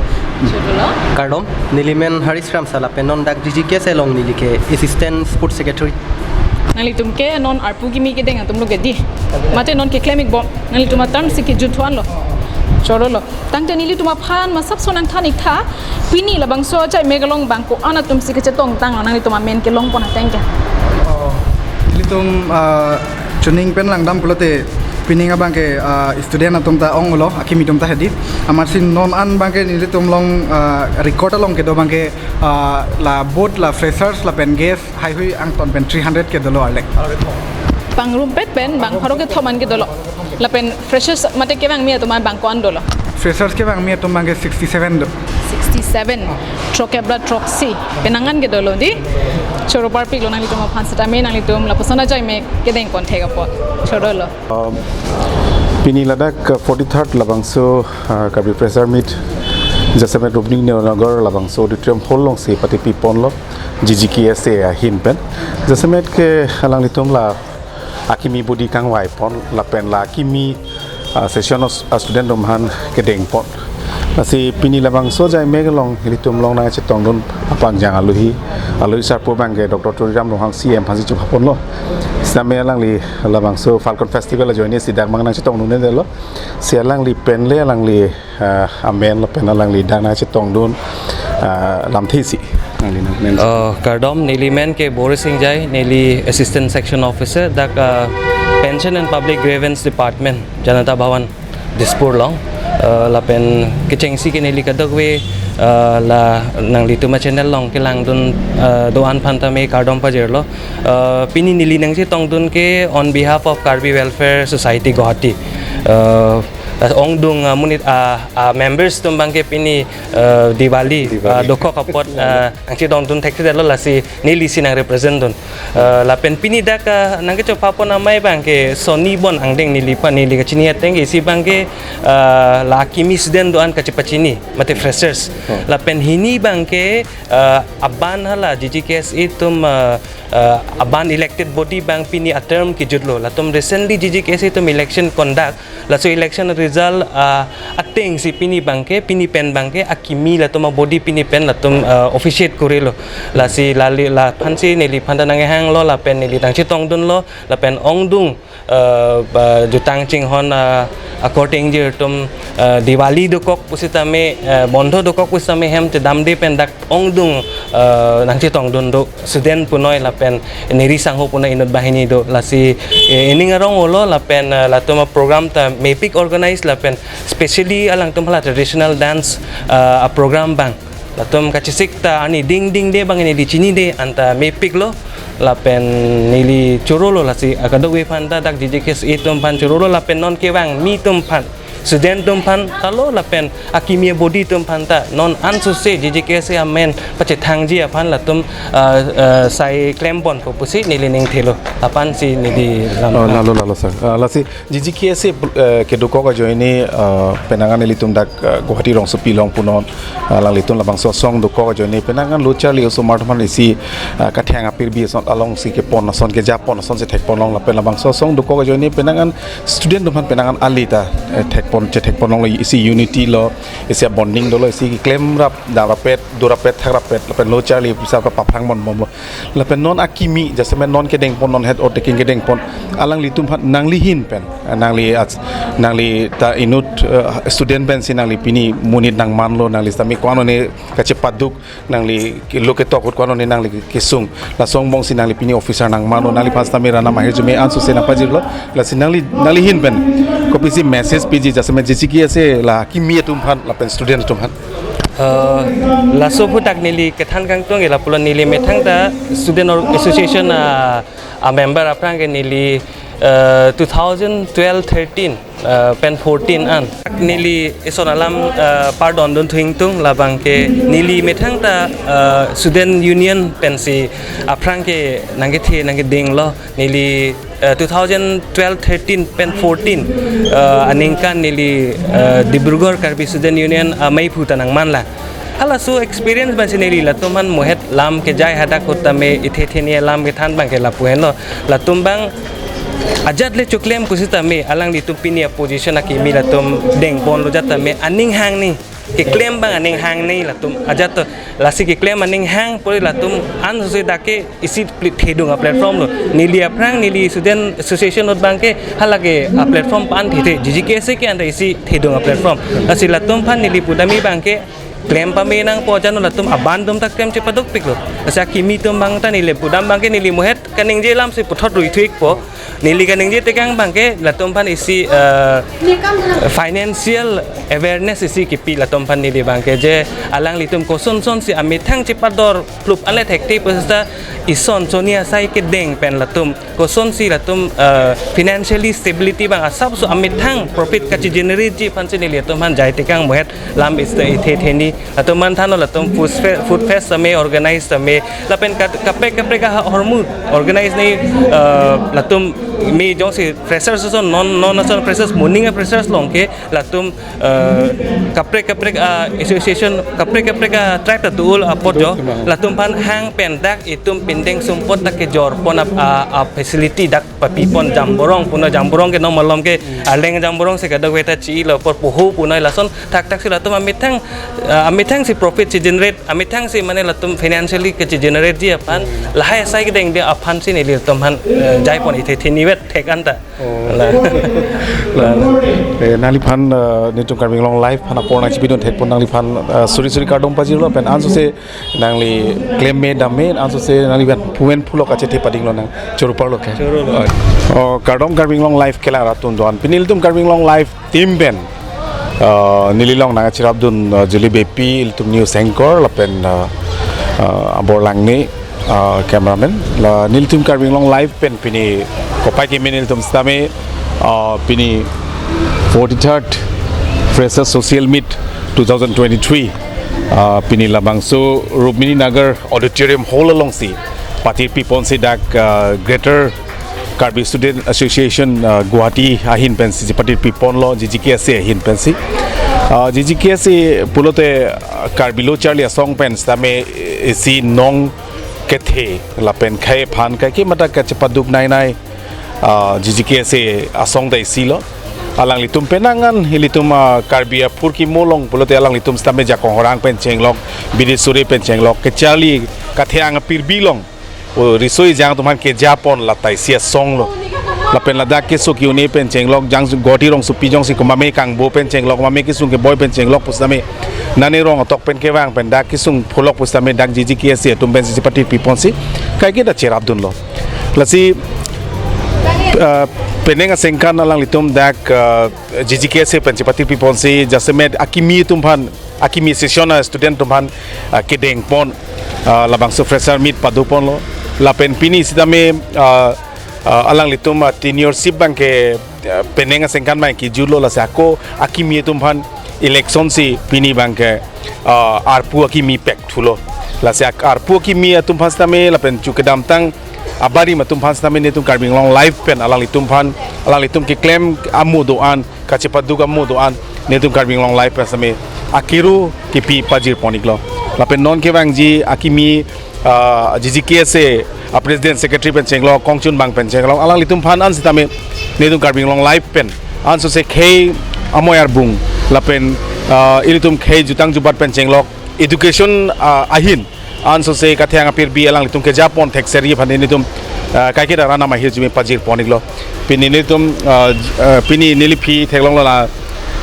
Chorolo. Kardom, neli men Harish Ramsa lapen non dak G G K S A along neli ke assistant sports secretary. Nanglitum ke non arpu kimi kedeng atumlo ke di. Mate non keklem-ikbom. Nanglitum a-term si kejut thuanlo. Chorolo. Tangte nelitum aphan masapso nangthan-iktha, pini labangso achai mek along bang ko-an atumsi kachetongtanglo, nanglitum amen kelongpon ateng ke? Oh, nelitum, ah, chuning pen langdam pulote pining abangke, ah, student atum ta onglo, akimi atum ta hedi. Amatsi non an abangke nelitum along, ah, record along kedo abangke, ah, la both la freshers lapen guest haihui angton pen three hundred ke dolo arlek. Pangrumpet pen bang pharo kethom an ke dolo. Lapen freshers mate kevangmi atum an bang ko-an dolo? Freshers kevangmi atum abangke sixty-seven do. Sixty-seven. Throkkep ra throksi. Penang an ke dolo di. Choro parpiklo nanglitum aphan setame, nanglitum lapuson achai mek kedengpon thek apot. Chorolo. Um, pini ladak, uh, forty-third labangso, uh, Karbi Fresher Meet jasemet Rupini Nagar labangso auditorium hall alongsi patepiponlo, G G K S A ahin pen. Jasemet ke alanglitum la akimi body kangvaipon lapen la akimi, ah, session of, ah, student atum aphan kedengpon. Lasi pini labangso achai mek along ilitum along nangchetongdun apangjang aluhi, aluhi sarpo abangke Doctor Tuliram Ronghang C E M aphansi chuphaponlo. Setame alangli labangso Falcon Festival ajoinesi dak abang nangchetongdundelo. Si alangli pen le alangli, ah, amen lapen alangli dak nangchetongdun, ah, lamthesi. Alangli nang men. Oh, kardom, neli men ke Boris Ingjai, neli Assistant Section Officer, dak, ah, Pension and Public Grievance Department, Janata Bhavan, Dispur along. Ah, lapen kechengsi ke neli kadokave, ah, la nanglitum achannel along kelangdun, ah, do-an aphan tame kardom pajirlo. Ah, pini neli nangchetongdun ke on behalf of Karbi Welfare Society Guwahati. Ah, ongdung, ah, monit, ah, ah, members atum abangke pini, ah, Diwali, Diwali, ah, dokok apot, ah, nangchetongdun thekthedetlo, lasi nelisi nangrepresent dun. Ah, lapen pini dak, ah, nangkechopapon amei abangke Soni Bon angdeng, neliphan neli kachini ateng ke isi abangke, ah, la akimi student do-an kachepachini mate freshers. Hmm. Lapen hini abangke, ah, aban hala G G K S A atum, ah, ah, aban elected body abang pini a-term kejutlo. Latum recently G G K S A atum election conduct. Laso election result, ah, atengsi pini abangke, pini pen abangke akimi latum a-body pini pen latum, ah, officiate korilo. Lasi lali laphansi neliphan ta nanghanglo lapen neli nangchetongdunlo lapen ongdung, ah, ba jutang chinghon, ah, akorte ingjir atum, ah, Diwali dokok pusitame, ah, bondho dokok pusitame hem chedamde pen dak ongdung, ah, nangchetongdun do student punoi lapen neri sangho punoi inut banghini do, lasi, eh, ining arong olo lapen, ah, latum a-program ta mepik organize lapen specially alangtum hala traditional dance, ah, a-program abang latum kachesik ta arni dingdingde abang neli chinide anta mepiklo lapen neli chorolo, lasi akadokave aphan ta dak G G K S A atum aphan chorolo lapen non kevangmi atum aphan, student atum aphan talo lapen akimi a-body atum aphan ta non ansose G G K S A amen pachethangji aphan latum, ah, ah, sai klemponpo pusi neli ningthelo. Lapansi neli lam. Oh, lalo, lalo, sir. Ah, lasi G G K S A, eh, kedokok ajoine, ah, penang an ilitum dak, ah, Guwahati rongsopi along punon, ah, alanglitum labangso asong dokok ajoine penang an lo charli osomar atum aphan isi, ah, kathang apirbi ason alongsi kepon ason kejapon asonsi thekponlong lapen labangso asong dokok ajoine penang an student atum aphan penang an ali ta, eh, thekpon. chethek ponlonglo, isi unity lo, isi bonding dolo, isi klemrap, damrapet, dorapet, thakrapet, lapen lo charli bisa pa paphrang mon bomlo. Lapen non akimi, jasemet non kedengpon, non head or taking kedengpon, alanglitum aphan nangli ahin pen, nangli ach-, nangli ta inut, eh, student pensi nangli pini monit nangmanlo, nangli sitame ko-an one kachepaduk, nangli ke-, lo ketok ahut ko-an one nangli kesung. Laso angbongsi nangli pini officer nangmanlo, nangliphan sitame ranam ahirjume ansose nangpajirlo. Lasi nangli, nangli ahin pen kopisi message piji, jasemet J C K S A la kimi atum aphan lapen student atum aphan? Eh, laso aphuthak neli kethan kangtung, ila pulo neli methang ta student or-, association a, a member aphrang ke neli, eh, two thousand twelve thirteen, eh, pen fourteen an. Neli ison alam, eh, pardon dun thu ingtung, labang ke neli methang ta, eh, student union pensi aphrang ke nangkethe nangkedenglo. Neli, eh, two thousand twelve thirteen pen fourteen, eh, aningkan neli, eh, Dibrugarh Karbi Student Union, eh, meiphu ta nangmanlang. Halaso experience abangsi neli latum aphan mohet lam kejai hadak ahut tame ithe theni alam kethan abang ke lapu henlo. Latum abang ajat le choklem pusitame alanglitum pini a-position akimi latum dengponlo ajat tame aning hangni. Keklem abang aning hangni latum ajat to. Lasi keklem aning hang pore latum ansose dak ke isi pli-, thedung a-platform lo. Neli aphrang neli student association ahut abang ke hala ke a-platform pan thethe. J C K S A ke anta isi thedung a-platform. Lasi latum aphan neli pudam abang ke klem pame nangpo, jano latum abang atum ta klem chepadukpiklo. Lasi akimi atum abang ta neli pudam abang ke neli mohet kaningje alamsi puthot rui thu ikpo. Neli kaningje tekang abang ke latum aphan isi, eh, financial awareness isi kipi latum aphan neli abang ke, je alanglitum koson sonsi amethang chepador plup ale thekte pusita ison soni asai kedeng pen latum kosonsi latum, eh, financially stability abang asapso amethang profit kachegenerate ji aphansi neli latum aphan jai tekang mohet lam ista ithe theni. Latum aphan thanlo latum food fe-, food fest tame organize tame. Lapen kat-, kaprek kaprek ahormu organize nei, eh, latum me jongsi freshers ason non, non ason freshers moning a-freshers along ke latum, eh, kaprek kaprek a-association, kaprek kaprek a-tribe ta tul apot jo. Latum aphan hang pen dak itum pindeng sumpot ta kejorpon a, a, a-facility dak papipon jamborong, puna jamborong ke non malom ke, aleng jamborong si kadokave ta chilo apor poho puna lason thakthak si latum amethang, eh, amethang si profit si generate, amethang si mane latum financially kachegenerate ji aphan, lahai asai kedengde aphansi neli latum aphan, eh, jaipon ithe theni vet thek anta. Oh. La. La. Eh, nangliphan, eh, netum Karbi Anglong Live aphan apor nangchipidun thekpon nangliphan, eh, suri suri kardom pajirlo pen ansose nangli klem me dam me ansose nangli pen phumen phulok kachethe padinglo nang choro parlo ke. Choro lo. Oh, kardom Karbi Anglong Live kelang rat atum doan. Pini ilitum Karbi Anglong Live team pen, uh, neli along nangcherapdun, uh, Julie Beypi, ilitum news anchor, lapen, uh, uh, Abor Langne, uh, cameraman. La nelitum Karbi Anglong Live pen pini kopai kimi nelitum sitame, uh, pini forty-third Freshers Social Meet two thousand twenty-three. Uh, pini labangso Rukmini Nagar Auditorium Hall alongsi patirpiponsi dak, uh, Greater Karbi Student Association, uh, Guwahati ahin pensi patirpiponlo, J G K S A ahin pensi. Uh, J G K S A pulote, uh, Karbi lo charli asong pen sitame isi nong kethe lapen khei aphan kaike mata kachepaduk nai nai, ah, J G K S A asong ta isi lo. Alanglitum penang an ilitum, ah, Karbi aphurkimo along pulote alanglitum sitame jakong horang pen chenglok, bidi suri pen chenglok, kecharli kathe-ang apirbi along, o riso ejang atum aphan kejapon la ta isi asong lo. Lapen ladak keso ke-un-e pen chenglok, jang Guwahati rongsopi jongsi komatme kangbo pen chenglok, komatme kesung keboi pen chenglok pusitame, nane rong atok pen kevang pen dak kesung phulok pusitame dak J G K S A atum pensi patirpiponsi kaike ta cherapdunlo. Lasi, ah, penang aningkan alanglitum dak, ah, J G K S A pensi patirpiponsi jasemet akimi atum aphan, akimi session a-student atum aphan, ah, kedengpon, ah, labangso fresher meet padoponlo. Lapen pini sitame, ah, ah, alanglitum, ah, tenureship abang ke, ah, penang aningkan abang kejutlo, lasi ako akimi atum aphan election si pini abang ke, ah, arpu akimi pek thulo. Lasi ak-, arpu akimi atum aphan sitame lapen chu kedamtang abarim atum aphan sitame netum Karbi Anglong Live pen alanglitum aphan, alanglitum keklem amo do-an, kachepaduk amo do-an, netum Karbi Anglong Live pen sitame akiru kipi pajirpon iklo. Lapen non kevangji akimi, ah, J G K S A a-president secretary pen chenglok, kongchunbang pen chenglok, alanglitum aphan an sitame netum Karbi Anglong Live pen ansose khei amoi arbung lapen, ah, ilitum khei jutang jubat pen chenglok education, ah, ahin ansose kathe-ang apirbi alanglitum kejapon thekser aphan nelitum, ah, kaiketa Ran Amahir Jumi pajirpon-iklo. Pini nelitum, ah, j-, ah, pini neliphi theklonglo la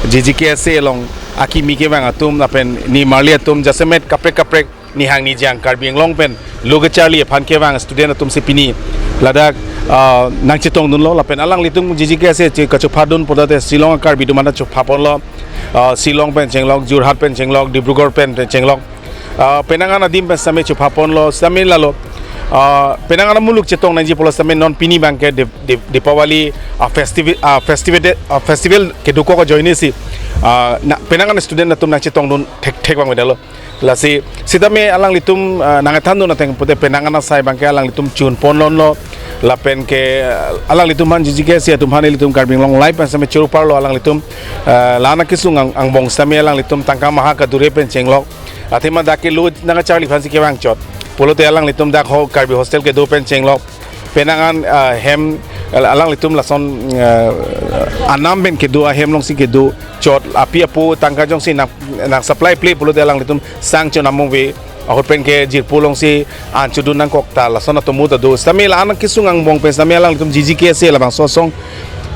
G G K S A along akimi kevang atum lapen nimarli atum jasemet kaprek kaprek nihang nijang Karbi Anglong pen lo kacharli aphan kevang student atumsi pini ladak, ah, nangchetongdunlo lapen alanglitum G G K S A che kachophadun pulote Shillong Karbi atum manda chophaponlo, ah, Shillong pen chenglok, Jorhat pen chenglok, Dibrugarh pen chenglok, ah, penang an adim pen sitame chophaponlo sitame lalo, ah, penang an amuluk chetong nangji pulo sitame non pini abangke Dip-, Dip-, Deepavali, ah, festival, ah, festival, ah, festival kedokok ajoinesi, ah, na, penang an student atum nangchetongdun thekthek abang vedetlo. Lasi sitame alanglitum, ah, nangthandun ateng pute penang an asai abangke alanglitum chunponlonlo lapen ke, ah, alanglitum aphan G G K S A atum aphan ilitum Karbi Anglong Live pen sitame choro parlo alanglitum, ah, la-an akesung ang-, angbong sitame alanglitum tangka maha kadure pen chenglok. Athema dak ke lo nangkacharli aphansi kevang chot pulote alanglitum dak ho Karbi hostel kedo pen chenglok. Penang an, ah, hem, alanglitum lason, ah, anam pen kedo ahem alongsi kedo chot api apo tangka jongsi nang, nang supply ple pulote alanglitum sang chon among ve ahut pen ke jirpo alongsi an chodun nangkok ta lason atomo ta do. Sitame la-an akesung angbong pen sitame alanglitum G G K S A labangso asong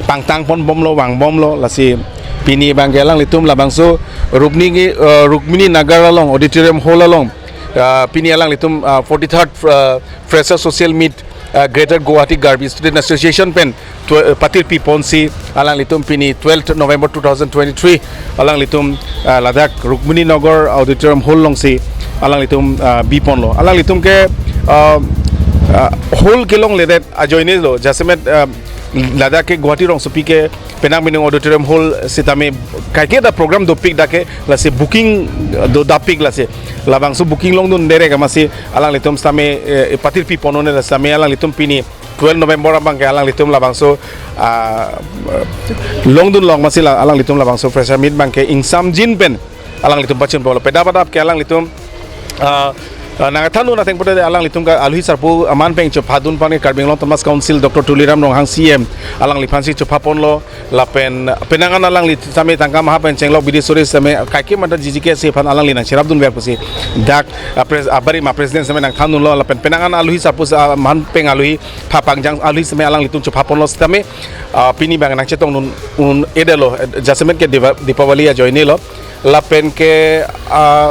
pangtangponbomlo vangbomlo lasi pini abangke alanglitum labangso Rukmini, ah, Rukmini Nagar along auditorium hall along, ah, pini alanglitum, ah, forty-third, ah, Fresher Social Meet, ah, Greater Guwahati Karbi Student Association pen twe-, ah, patirpiponsi alanglitum pini twelfth November two thousand twenty-three alanglitum, ah, ladak Rukmini Nagar Auditorium Hall alongsi alanglitum, ah, biponlo. Alanglitum ke, ah, ah, hall kelongledet ajoinelo jasemet, ah, ladak ke Guwahati rongsopi ke penang binong auditorium hall sitame kaiketa program dopik dak ke lasi booking, eh, dodapik lasi labangso booking longdun direct amatsi alanglitum sitame, eh, patirpipon-un-e la sitame alanglitum pini twelve November abangke alanglitum labangso, ah, longdunlong amatsi la alanglitum labangso fresher meet abangke ingsamjin pen alanglitum pachunpolo. Pedap adap ke alanglitum, ah, ah, nangthandun ateng pute alanglitum ke aluhi sarpo aman pen chophadun aphan ke Karbi Anglong Autonomous Council Doctor Tuliram Ronghang C E M alangliphansi chophaponlo lapen penang an alangli sitame tangka maha pen chenglok bidi suri sitame kaike mata G G K S A aphan alangli nangcherapdunver pusi dak, ah, pres-, ah, barim a-president sitame nangthandunlo lapen penang an aluhi sarpo, ah, aman pen aluhi phapangjang aluhi sitame alanglitum chophaponlo sitame, ah, pini abang nangchetongdun un-edetlo, eh, jasemet ke Diva-, Deepavali ajoinelo. Lapen ke, ah,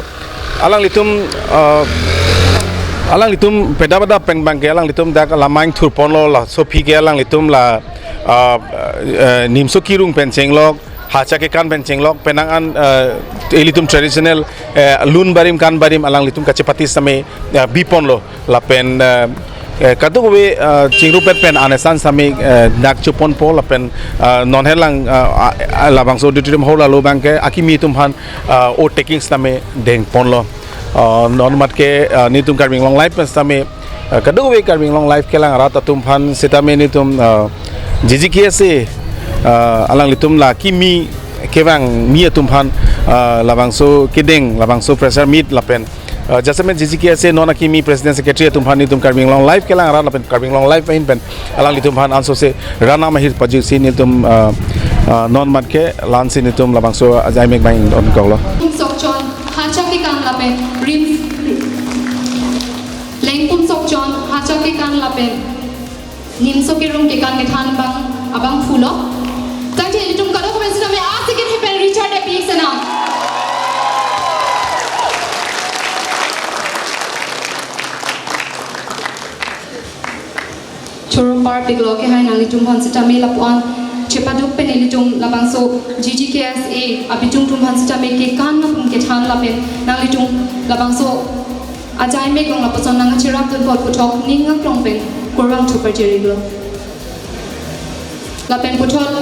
alanglitum, ah, alanglitum pedap adap pen abangke alanglitum dak lamang thurponlo laso aphi ke alanglitum la, ah, eh, nimso kerung pen chenglok, hacha kekan pen chenglok, penang an, eh, ilitum traditional, eh, lun barim kan barim alanglitum kachepate sitame, eh, biponlo. Lapen, eh, eh, kadokave, eh, chingrumpet pen anesan sitame, eh, dak choponpo lapen, eh, non helang, eh, ah, ah, labangso auditorium hall along abangke akimi atum aphan, eh, oath taking sitame dengponlo. Eh, non mat ke, eh, nelitum Karbi Anglong Live pen sitame, eh, kadokave Karbi Anglong Live kelang arat atum aphan sitame nelitum, eh, G G K S A, eh, alanglitum la kimi kevangmi atum aphan, eh, labangso kedeng, labangso fresher meet lapen, ah, jasemet G G K S A non akimi president secretary atum aphan nelitum Karbi Anglong Live kelang arat lapen Karbi Anglong Live ahin pen alanglitum aphan ansose Ran Amahir pajirsi nelitum, ah, ah, non mat ke la-ansi nelitum labangso ajaimek abang ingtonkoklo. Sokchon hacha kekan lapen rim lengpum sokchon hacha kekan lapen nimso kerung kekan kethan abang abangphulo. Tangte ilitum kadokave sitame asik kethepen Richard epi sena. Choro parpiklo ke hai nanglitum aphan sitame lapuan chepaduk pen ilitum labangso G G K S A abitung atum aphan sitame kekan lapen kethan lapen nanglitum labangso ajaimek along lapuson nangcherapdun apot puthot ning aklong pen kurvangthu pajir-iklo. Lapen puthot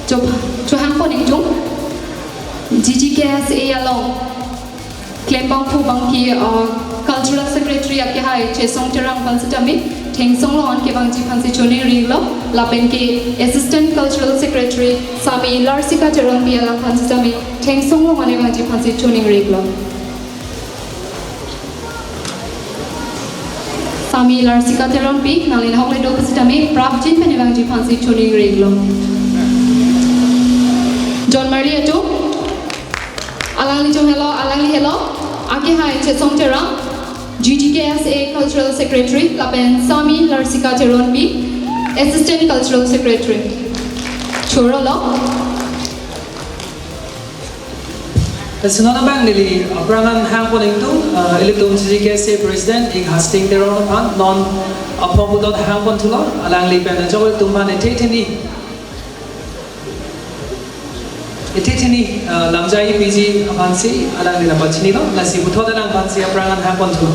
cho-, chohangpon ingtung G G K S A along klembangphu abangpi, uh, Cultural Secretary akehai Chesong Terang aphan sitame thengsong longan kevangji aphansi choningri-iklo. Lapen ke Assistant Cultural Secretary Sami Larsika Terangpi alangphan sitame thengsong longan kevangji aphansi choningri-iklo. Sami Larsika Terangpi, nangli nahokle do pusitame prapjin pen kevangji aphansi choningri-iklo. John Marli atum, alanglitum helo, alangli helo, Akehai Chesong Terang, G G K S A Cultural Secretary, lapen Sami Larsika Teronpi, Assistant Cultural Secretary. Chorolo. Lason abang neli aphrang an hangpon ingtung, eh, ilitum G G K S A President Ing Hasting Teron aphan non aphong puthot hangpon thulo, alangli pen ajok ilitum aphan ethe theni. Ethe theni, eh, lamjai piji aphansi alangli nangpachinilo, lasi puthot alangphansi aphrang an hangpon thulo.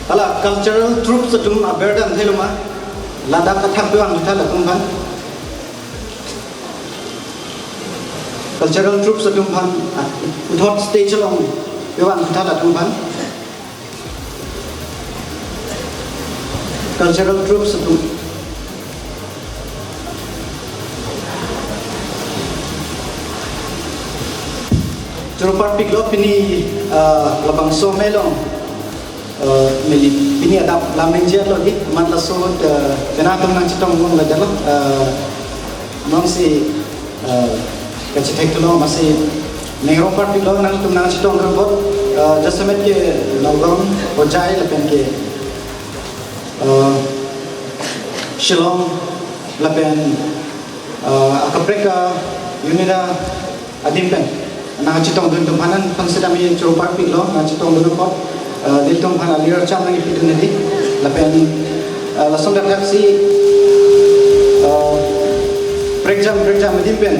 Hala cultural troupes atum aber dam thelo ma, ladak athak pevang tha latum aphan. Cultural troupes atum aphan, ah, puthot stage along pevang tha latum aphan. Cultural troupes atum. Choro parpiklo pini, ah, labangso amei along. Eh, neli pini adap lam ningje lo di, amat laso, eh, penang atum nangchetong long la jalo, eh, nonsi, eh, kachethek thulo amatsi ning rong parpiklo nangtum nangchetong rong bot, eh, jasemet ke Nagaon, Hojai lapen ke, eh, Shillong lapen, eh, akaprek a-unit adim pen nangchetongdun atum aphan an aphan sitame choro parpiklo, nangchetongdun apot, eh, nelitum aphan ali archam nangkipidun hedi. Lapen, eh, lason dak si, eh, prekjam prekjam adim pen,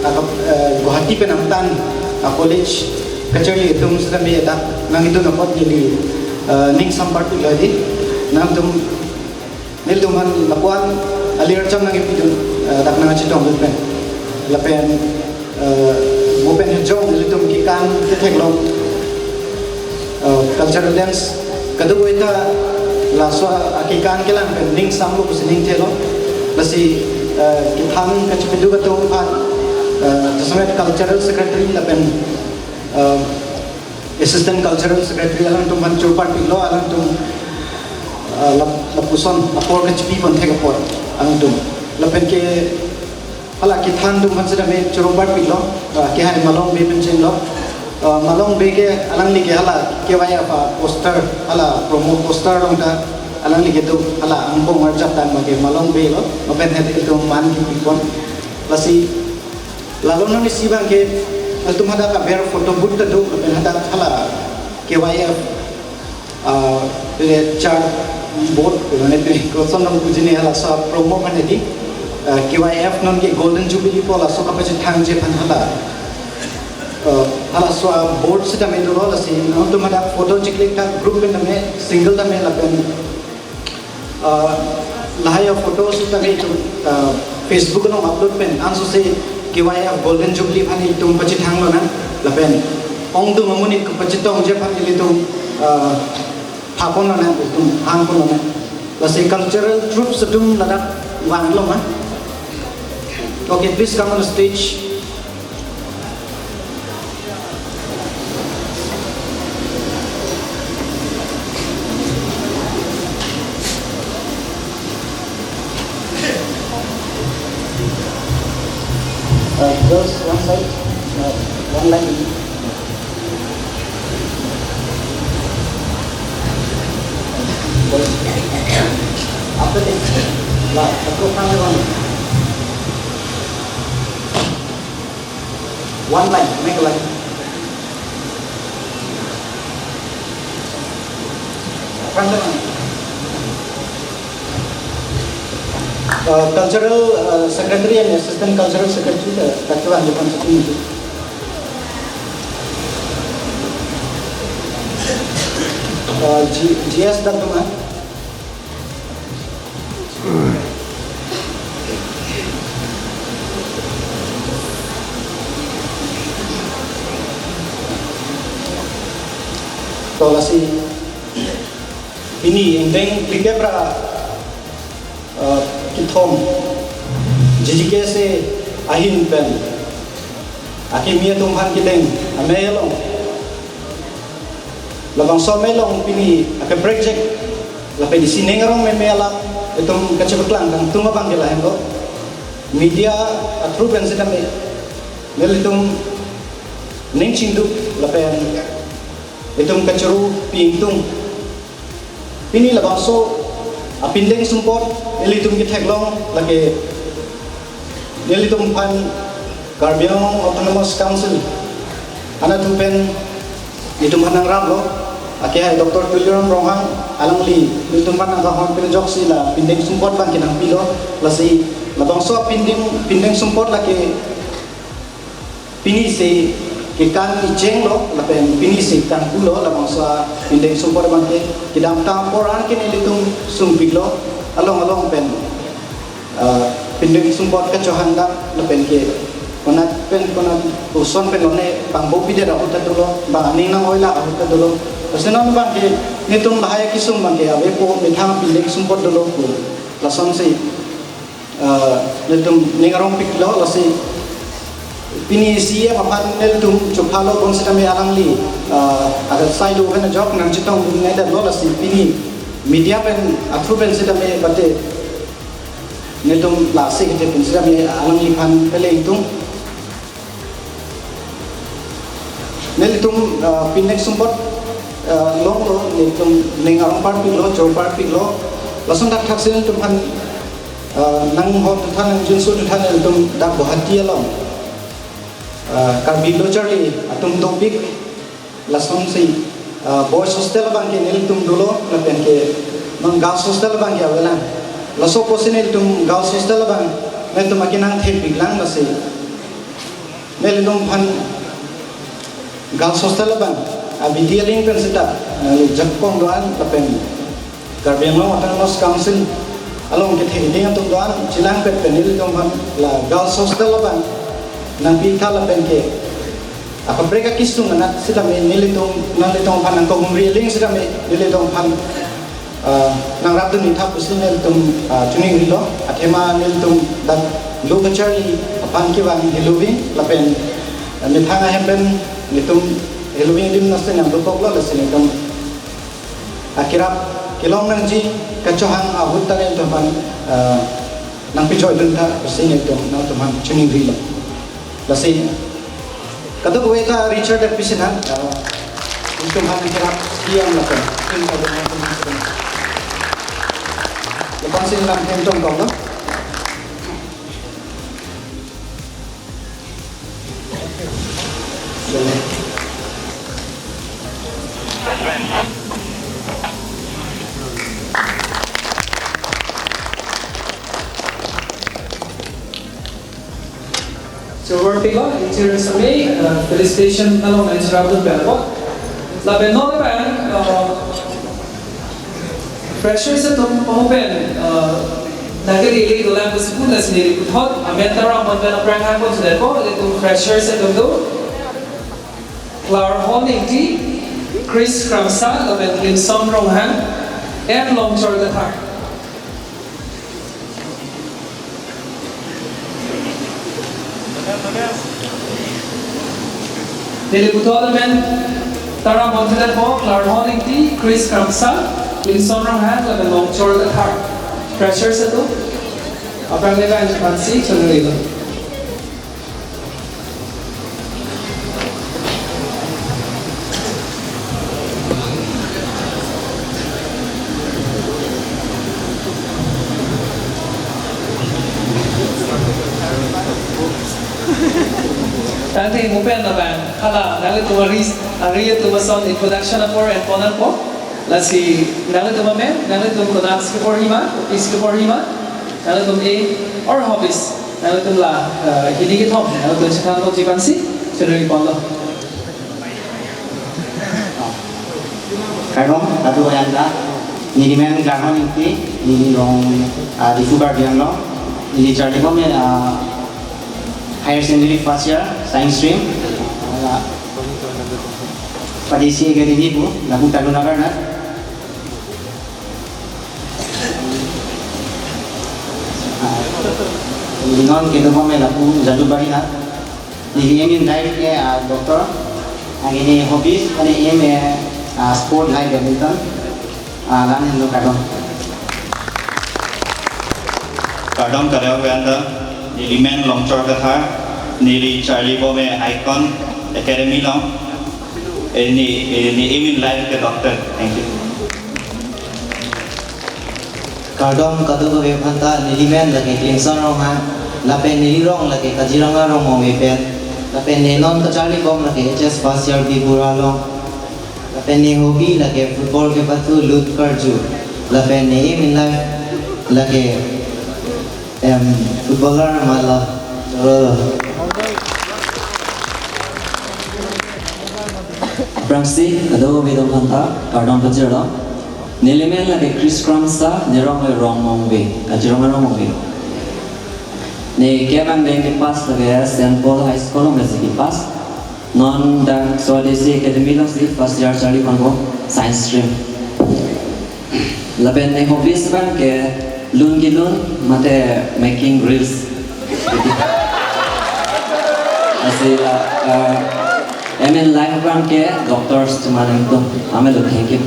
aka, eh, Guwahati pen angtan a-college kacharli atum sitame dak nangkidun apot neli, eh, ning sam parpiklo hedi. Nangtum nelitum aphan lapuan ali archam nangkipidun, eh, dak nangchetongdun pen. Lapen, eh, mo pen hejong nelitum kekan ketheklong, eh, cultural dance kadokave ta laso akekan kelang pen ning samlo pusi ning thelo. Lasi, eh, kethan kachepiduk atum aphan, eh, jasemet cultural secretary lapen, eh, Assistant Cultural Secretary alangtum aphan choro parpiklo, alangtum, ah, lap-, lapuson apor kachepi pon thek apot alangtum. Lapen ke hala kethan atum aphan sitame choro parpiklo, ah, Akehai Malong Bey pen chenlo. Ah, Malong Bey ke alangli ke hala K Y F a-poster, hala promo poster along ta alangli kedo hala angbong arjap tan abang ke Malong Bey lo, lapen hedi ilitum man kipi pon. Lasi lalo nang isi abang ke, nangtum hadak aber photo booth ta do, lapen hadak hala K Y F, ah, pe chart board, pe mane pe koson nang puji ne hala sa promo mane di, ah, K Y F non ke Golden Jubilee po laso kapachethangji aphan hala, ah, halaso a-board sitame dolo lasi, nangtum hadak photo chiklik ta group pen tame, single tame lapen ah, lahai a-photo sitame itum, ah, Facebook along upload pen, ansose K Y F Golden Jubilee aphan itum pachethang lonang, lapen ongdung amonit kepachetongji aphan ilitum, ah, phapon lonang, itum hangpon lonang. Lasi cultural troupes atum ladak vanglo ma. Okay, please come on stage. Uh, girls, one side, uh, one line. Boys. After this, la, satu orang lagi. One line, make a line. Front line. Uh, cultural, uh, secretary and assistant cultural secretary, uh, Doctor Anjupan Sutun. Uh, G-, G S Dantuma. To lasi pini ingdeng phlikep ra, eh, kethom G G K S A ahin pen akimi atum aphan kedeng amei along Labangso amei along pini akebrekjek lapen isi ning arong meme alam itum kachepaklang kangtung abang ke lahenlo. Media a-through pen sitame nelitum ning chingduk lapen itum kachuru pingtung. Pini labangso apindeng sumpot nelitum ketheklong lake nelitum aphan Karbi Anglong Autonomous Council anatthu pen itum aphan nangraplo. Ake hai Doctor Tuliram Ronghang alangli nelitum aphan nangkahon pen ajoksi la pindeng sumpot abang ke nangpilo. Lasi labangso apindeng, pindeng sumpot lake pini si kekan kechenglo lapen pini si kangkulo. Labangso apindeng sumpot abang ke kedamtang apor an ke nelitum sungpiklo, along along pen, ah, pindeng sumpot kachohangdam lapen ke konat pen konat koson pen lone pangbo pidet ahut ta dolo, bang aning nang-oilak ahut ta dolo. Lasi non abang ke nelitum lahai akesung abang ke avepo, methang pindeng sumpot dolo pu. Lasonsi, ah, nelitum ning arongpiklo. Lasi pini C E M aphan nelitum chophalo bonsitame alangli, ah, agasai do pen ajok nangchetongdun-edetlo. Lasi pini media pen a-through pen sitame bate nelitum lasi kete pen sitame alangliphan pele ingtung. Nelitum, ah, pindeng sumpot, ah, longlo, nelitum ning arong parpiklo, choro parpiklo. Lason thakthak si nelitum aphan, ah, nanghon thuthan, nangjinso thuthan nelitum dak Guwahati along, ah, Karbi lo charli atum dopik. Lasonsi, ah, boys hostel abang ke nelitum dolo lapen ke non girls hostel abang ke avelang. Laso apotsi nelitum girls hostel abang nelitum akenang thepiklang. Lasi nelitum aphan girls hostel abang abidi aling pen seta, ah, jakong do-an lapen Karbi Anglong Autonomous Council along kethekding atum do-an chelangpet pen nelitum aphan la girls hostel abang nangpitha lapen ke akaprek akesung anat sitame nelitum, nanglitum aphan nangkahumri aling sitame nelitum aphan, ah, nangrapdun-itha pusi nelitum, ah, choningrilo. Athema nelitum dak lo kacharli aphan kevang Halloween lapen, ah, methang ahem pen nelitum Halloween adim nasi nangdokoklo. Lasi nelitum akerap kelong nangji kachohang ahut ta nelitum aphan, ah, nangpijoiduntha pusi nelitum nangtum aphan choningrilo. Lasi kadokave ta Richard F P Sinha, ah, nelitum aphan akerap kiyam lapen, lapusi nangkemtongkoklo. Choro parpiklo, interior samei, uh, felicitation along nangcherapdun pen apot. Lapen non lapen, uh, freshers atum pamu pen, uh, nangkele-le dolang pusi pu, lasi neli puthot amen ta rang mon pen aphrang hang pon sudet po, ilitum freshers atum do. Klarhon Ingti, Chris Kramsa, lapen Limson Ronghang, and Longchor Kathar. Neli puthot amen ta rang pon sudet po, Klarhon Ingti, Chris Kramsa, Limson Ronghang, lapen Longchor Kathar. Freshers atum aphrang le vang aphansi choningrilo. Tangte mo pen labang, hala, nanglitum ari, ari atum ason introduction apor en pon nangpo. Lasi nanglitum amen, nanglitum konatsi keporhi ma, kopisi keporhi ma, nanglitum aim or hobbies, nanglitum la, eh, hini kethom nanglitum chethan ponji aphansi chiningri ponlo. Kardom, kadokave anta, neli men Klarhon Ingti, neli rong, ah, Diphu Karbi Anglong, neli charli bom, ah, higher secondary first year, science stream. Ah, Padesi Academy pu, lapu Talunagari anat. Ah, non kedo bom lapu Jalukbari anat. Neli aim in life ke, ah, doctor. Anke neli hobbies, mane aim, eh, Ah, sport like badminton. Ah, lan henlo, kardom. Kardom kadokave aphanta, neli men Longchor Kathar, neli charlibom Icon Academy along, eh, ne, eh, ne aim in life ke doctor. Thank you. Kardom kadokave aphanta, neli men lake Klimson Ronghang, lapen neli rong lake Kaziranga Rongmongve pen, lapen ne non kacharlibom lake H S first year Bibura along, lapen ne hobby lake football kepathu, lut karju, lapen ne aim in life lake, em, footballer mala. Aphrangsi kadokave aphanta kardom pajirlo. Neli men lake Chris Kramsa, ne rong le Rongmongve, Kaziranga Rongmongve. Ne kevang abang kepass lake Saint Paul High School along si kepass. Non dak Swadeshi Academy alongsi first year charlibompo, science stream. Lapen ne hobbies abang ke lun kelun mate making reels. Lasi la, eh, aim in life abang ke doctors cuma nangtum. Amen lo, thank you.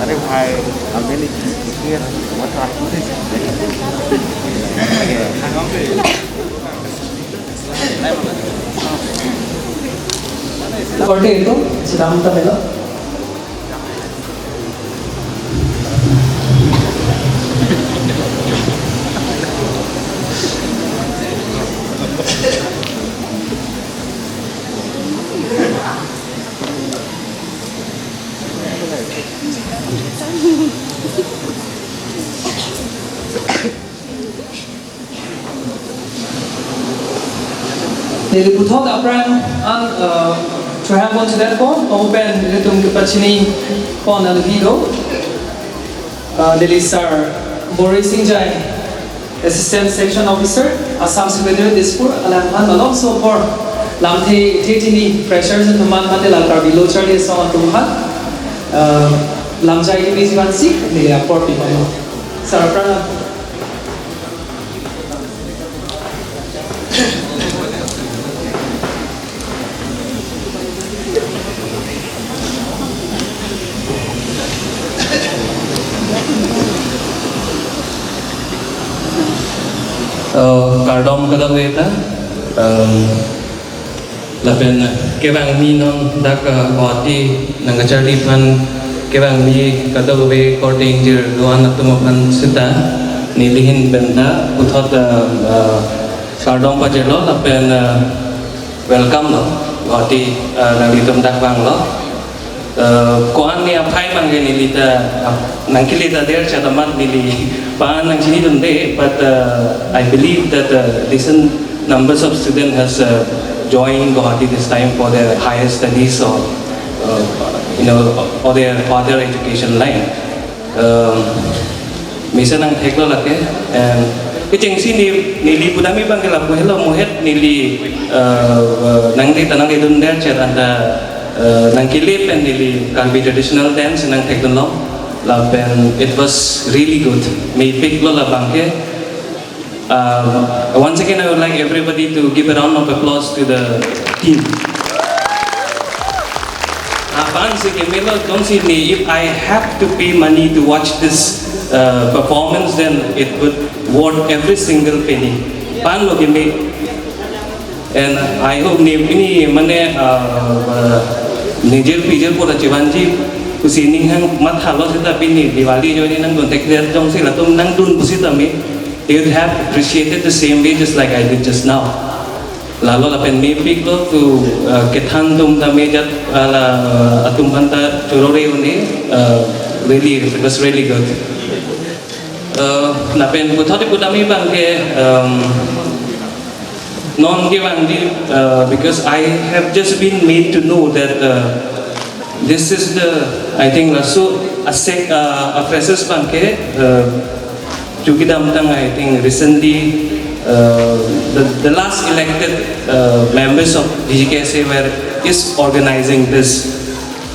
अरे भाई, अब मैंने किया, मत रखो। Korte itu sedang terlelap. Neli puthot aphrang an, uh, to have on to that po, open nelitum kepachini pon an video. Uh, neli Sir Boris Singjai, Assistant Section Officer, Assam Secretariat Dispur, alangphan malomso apor lamthe the tini freshers atum aphan mate la Karbi Lo Charli Asong atum aphan, uh, lamjai kebi jivan si neli apor pipon. Sir, pranam. Oh, kardom kadokave ta. Um, Lapen kevangmi non dak, eh, Guwahati nangkacharli aphan kevangmi kadokave korte ingjir do-an atum aphan seta nelihin pen ta puthot, eh, eh, kardom pajirlo lapen, eh, welcome lo Guwahati, eh, nanglitum dak vanglo. Eh, ko-an ne aphai abang ke neli ta, ah, nangkele ta der chatamat neli pa nangchinidunde, but, uh, I believe that, uh, decent numbers of student has, uh, joined Guwahati this time for their higher studies or, uh, you know, or their further education line. Um, mesen nangtheklo lake, and kechengsi ne, neli pudamji abang ke lapu helo, mohet neli, uh, uh, nangli ta nangledun der chet anta, uh, nangkele pen neli Karbi traditional dance nangthekdunlo, lapen it was really good. Mepiklo labang ke. Um, once again, I would like everybody to give a round of applause to the team. Aphan si kemelo tong si ne, if I have to pay money to watch this, uh, performance, then it would worth every single penny. Pan lo keme. And I hope ne pini mane, uh, uh, nijir pijir pura chivanji kusi ninghang mathalo seta pini Diwali ajoine nangdun thekdet jongsi latum nangdun pusitame, they would have appreciated the same way just like I did just now. Lalo lapen mepiklo to, uh, kethan atum tame jat ala, uh, atum aphan ta chorore un-e, uh, really, it was really good. Uh, lapen puthot pudamji abang ke, um, non kevangji, uh, because I have just been made to know that, uh, this is the, I think, laso a sec-, uh, a freshers abang ke, uh, chukidamtang, I think, recently, uh, the, the last elected, uh, members of D G K S A were, is organizing this.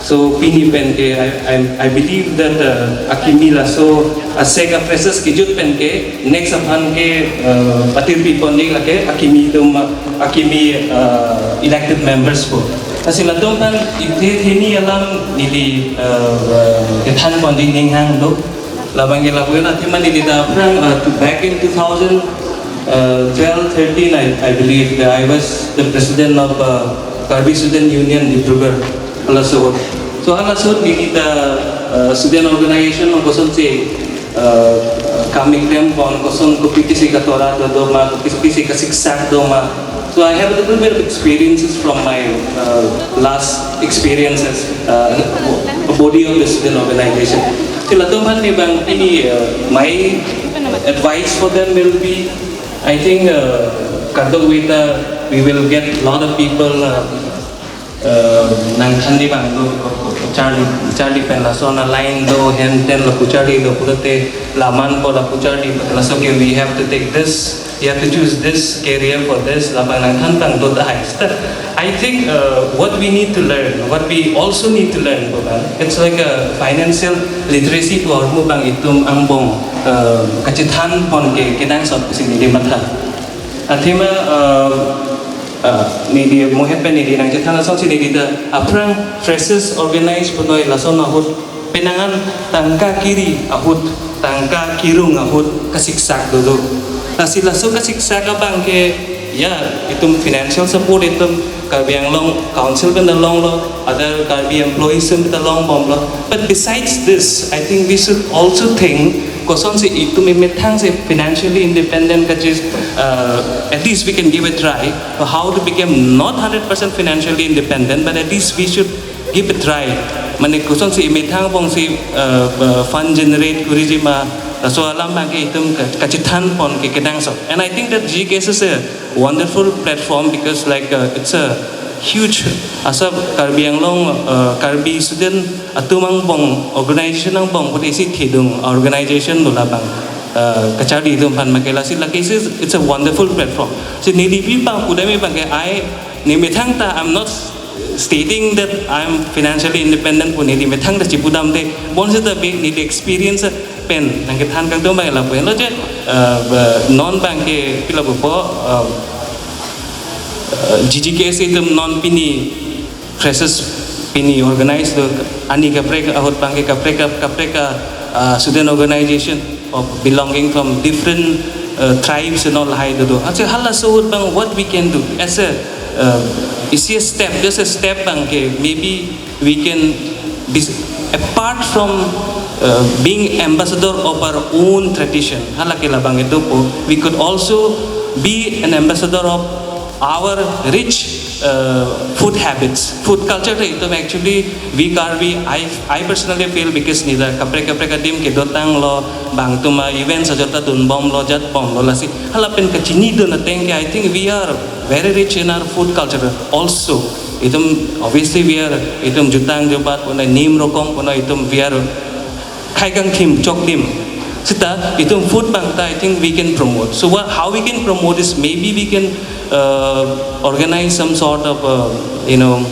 So pini pen ke, I, I, I believe that uh, akimi laso asek a-freshers kejut pen ke next aphan ke uh, patir pipon ding lake akimi atum, akimi uh, elected members po. Lasi latum aphan ithe theni alam neli uh, uh, kethan pon ding ning hang do. Labang ke lapu na thema neli ta aphrang uh, to back in two thousand twelve thirteen, I, I believe that I was the president of uh, Karbi Student Union Dibrugarh. Halaso. So halaso neli ta uh, student organization along kosonsi uh, kami klem pon, koson kopi pisi katora do do ma, kopi pisi kasiksak do ma. So I have a little bit of experiences from my uh, last experiences, uh, body of the student organization. Sila tuhan ni bang ini uh, my advice for them will be, I think uh, kadok weta we will get lot of people uh, uh, nang thandi bang do charli charli pen laso na line do hen ten lapu charli do pulote laman ko lapu charli laso ke we have to take this, you have to choose this career for this, labang nang than tang do tahai. I think uh, what we need to learn, what we also need to learn, it's like a financial literacy to our mubang itum angbong uh, kachethan pon ke kedang sot pusi neli matha. Athema uh, uh, neli mohet pen neli nang chethan asong si neli ta aphrang freshers organize punoi lason ahut penangan tangka kiri ahut, tangka kirung ahut kasiksak dulu. Lasi laso kasiksak abang ke ya itum financial support itum Karbi Anglong Council pen ta longlo, other Karbi employees pen ta longbomlo. But besides this, I think we should also think kosonsi itum imethang si financially independent kachis uh, at least we can give a try. How to become not hundred percent financially independent, but at least we should give a try. Mane kosonsi imethang bongsi uh, uh, fund generate kuriji ma, laso alam abang ke itum ka- kachethan pon ke kedang sot. And I think that G K S is a wonderful platform because like uh, it's a huge asa Karbi Anglong uh, Karbi student atum angbong organization angbong put isi thedung organization dula bang uh, kacharli itum aphan makela si lake si it's a wonderful platform. Si neli pi bang pudami bang ke I neli methang ta I'm not stating that I'm financially independent pu neli methang ta chipudam te, bonsi ta be neli experience pen nang kethan kangtung bang lapu lo je uh, ba- non bang ke pila bupo uh, uh, G G K S itum non pini freshers pini organize do, ani kaprek ahut bang ke kaprek kaprek uh, student organization of belonging from different uh, tribes and all hai do do. Acha halaso ahut bang what we can do as a uh, isi a step, just a step bang ke maybe we can be apart from uh, being ambassador of our own tradition, hala ke labang itu po, we could also be an ambassador of our rich uh, food habits, food culture ta itum actually we Karbi, I, I personally feel because neli ta kaprek kaprek adim kedotanglo, bang itum a events ajat ta dunbomlo, jatbomlo lasi hala pen kachini dun ateng ke I think we are very rich in our food culture also. Itum obviously we are itum jutang jubat puna nim rokong puna itum we are khai kangthim chokdim. Sita itum food bang ta I think we can promote. So what, how we can promote is maybe we can uh, organize some sort of uh, you know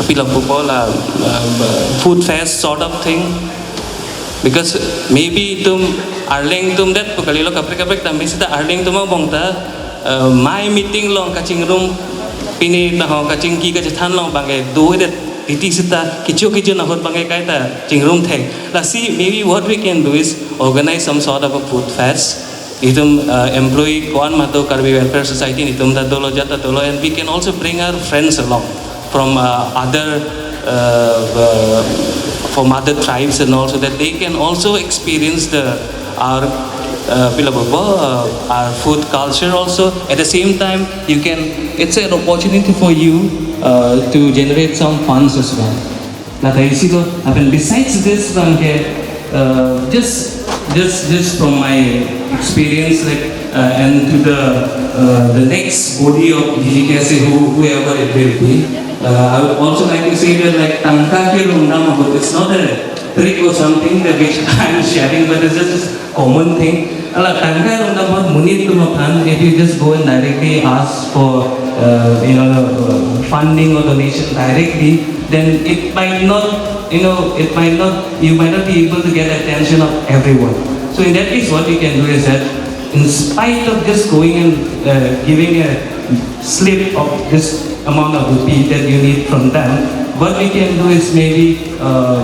pila pupola uh, food fest sort of thing. Because maybe itum arleng tum det pu kalilo kaprek kaprek ta, mi sita arleng tum bong ta uh, my meeting along kachingrum pini ta ho kachingki kachethan along bang ke do det titi sita kichu kichu ahut bang ke kaita chingrum thek. Lasi maybe what we can do is organize some sort of a food fest. Itum uh, employee ko-an ma do Karbi Welfare Society itum ta dolo jat ta dolo, and we can also bring our friends along from uh, other uh, uh, from other tribes and also that they can also experience the our uh, pila bupo, uh, our food culture also. At the same time, you can, it's an opportunity for you uh, to generate some funds as well. Lata isi lo, and besides this bang ke uh, just just just from my experience, like uh, and to the uh, the next body of G K S A who, whoever it will be, uh, I would also like to say that like tangka ke rungdam ahut, it's not a trick or something that which I'm sharing, but it's just a common thing. Ala tangka rungdam ahut monit tum aphan, if you just go and directly ask for uh, you know, uh, funding or donation directly, then it might not, you know, it might not, you might not be able to get attention of everyone. So in that case, what we can do is that, in spite of just going and, uh, giving a slip of this amount of rupee that you need from them, what we can do is maybe, uh,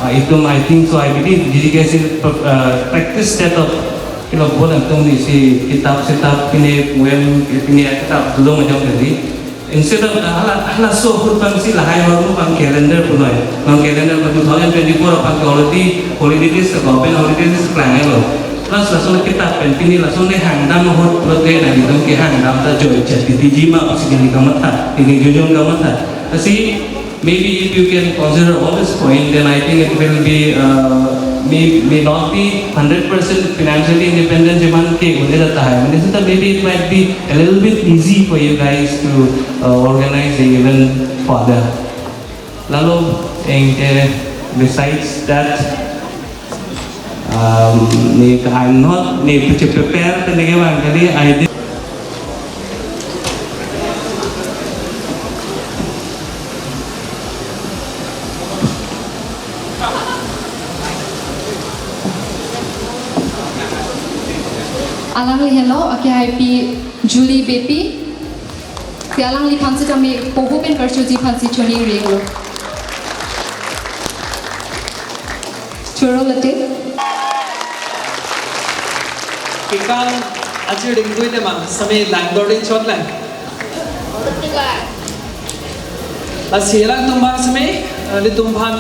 uh, itum, I think so, I believe G G K S A, uh, practice that of, you know, both itum isi kitap sitap pine, when pine kitap dolo majang tadi. Instead of, ah, hala, halaso ahut abang si lahai ahormu abang calendar punoi. Abang calendar abang two thousand twenty-four abang ke already holiday list, government holiday list keklang lo. Laso, laso kitap pen pini laso ne hangdam ahut pulote nanglitum ke hangdam ta joijat titiji ma pusi neli kamatha, neli jujun kamatha. Lasi maybe if you can consider all this point, then I think it will be, uh, may, may not be hundred percent financially independent, jeman ke un-e tahai. Mane seta maybe it might be a little bit easy for you guys to, uh, organize the event further. Lalo, anke, besides that, um, ne, I'm not, ne, prepare, ne, ke bang, kali, I did. Alangli henlo, akehaipi Julie Beypi. Ke alangliphan sitame poho pen karchoji aphansi choningri lo. Choro lote. Kekan ajir dingdui tema sitame langdor ding chot lang. Lasi alangtum abang sitame, eh, ilitum aphan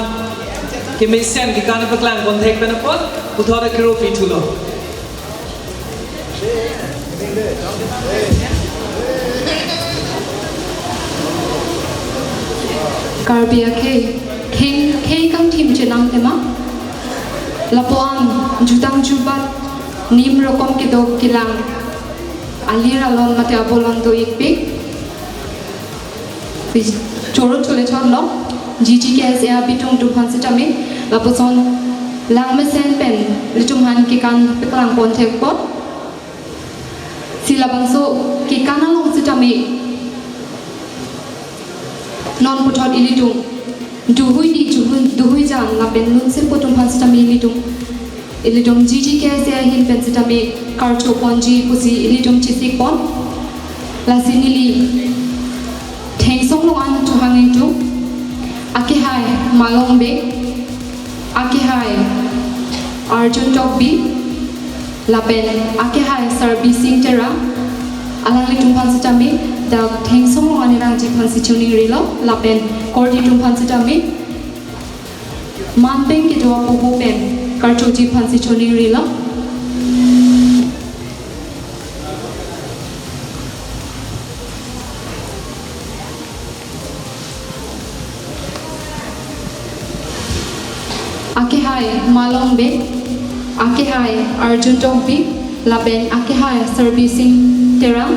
kemesen kekan paklang ponthek pen apot puthot akero pithulo. Karbi akhei, kheng, khei kangthim chenam tema. Lapuan jutang jubat nim rokom kedo kelang alir alon mate abolon do-ikpik. Choro chole chonlo, G G K S A abitung atum aphan sitame, lapuson langmesen pen ilitum aphan kekan paklang ponthek apot. Si labangso kekan along sitame, non puthot ilitum duhui ni duhui, duhui jan lapen lunsepo atum aphan sitame ilitum, ilitum G G K S A ahin pen sitame karcho ponji pusi ilitum chesik pon. Lasi neli Thengsong Longan atum hang ingtung, akehai Malong Bey, akehai Arjun Tokbi, lapen akehai Sarbising Terang, alanglitum aphan sitame dak Thengsong Longan erangji aphansi choningrilo, lapen korte atum aphan sitame manpeng kedo apoho pen karchoji aphansi choningrilo. Akehai Malong Bey, akehai Arjun Tokbi, lapen akehai Sarbising Terang,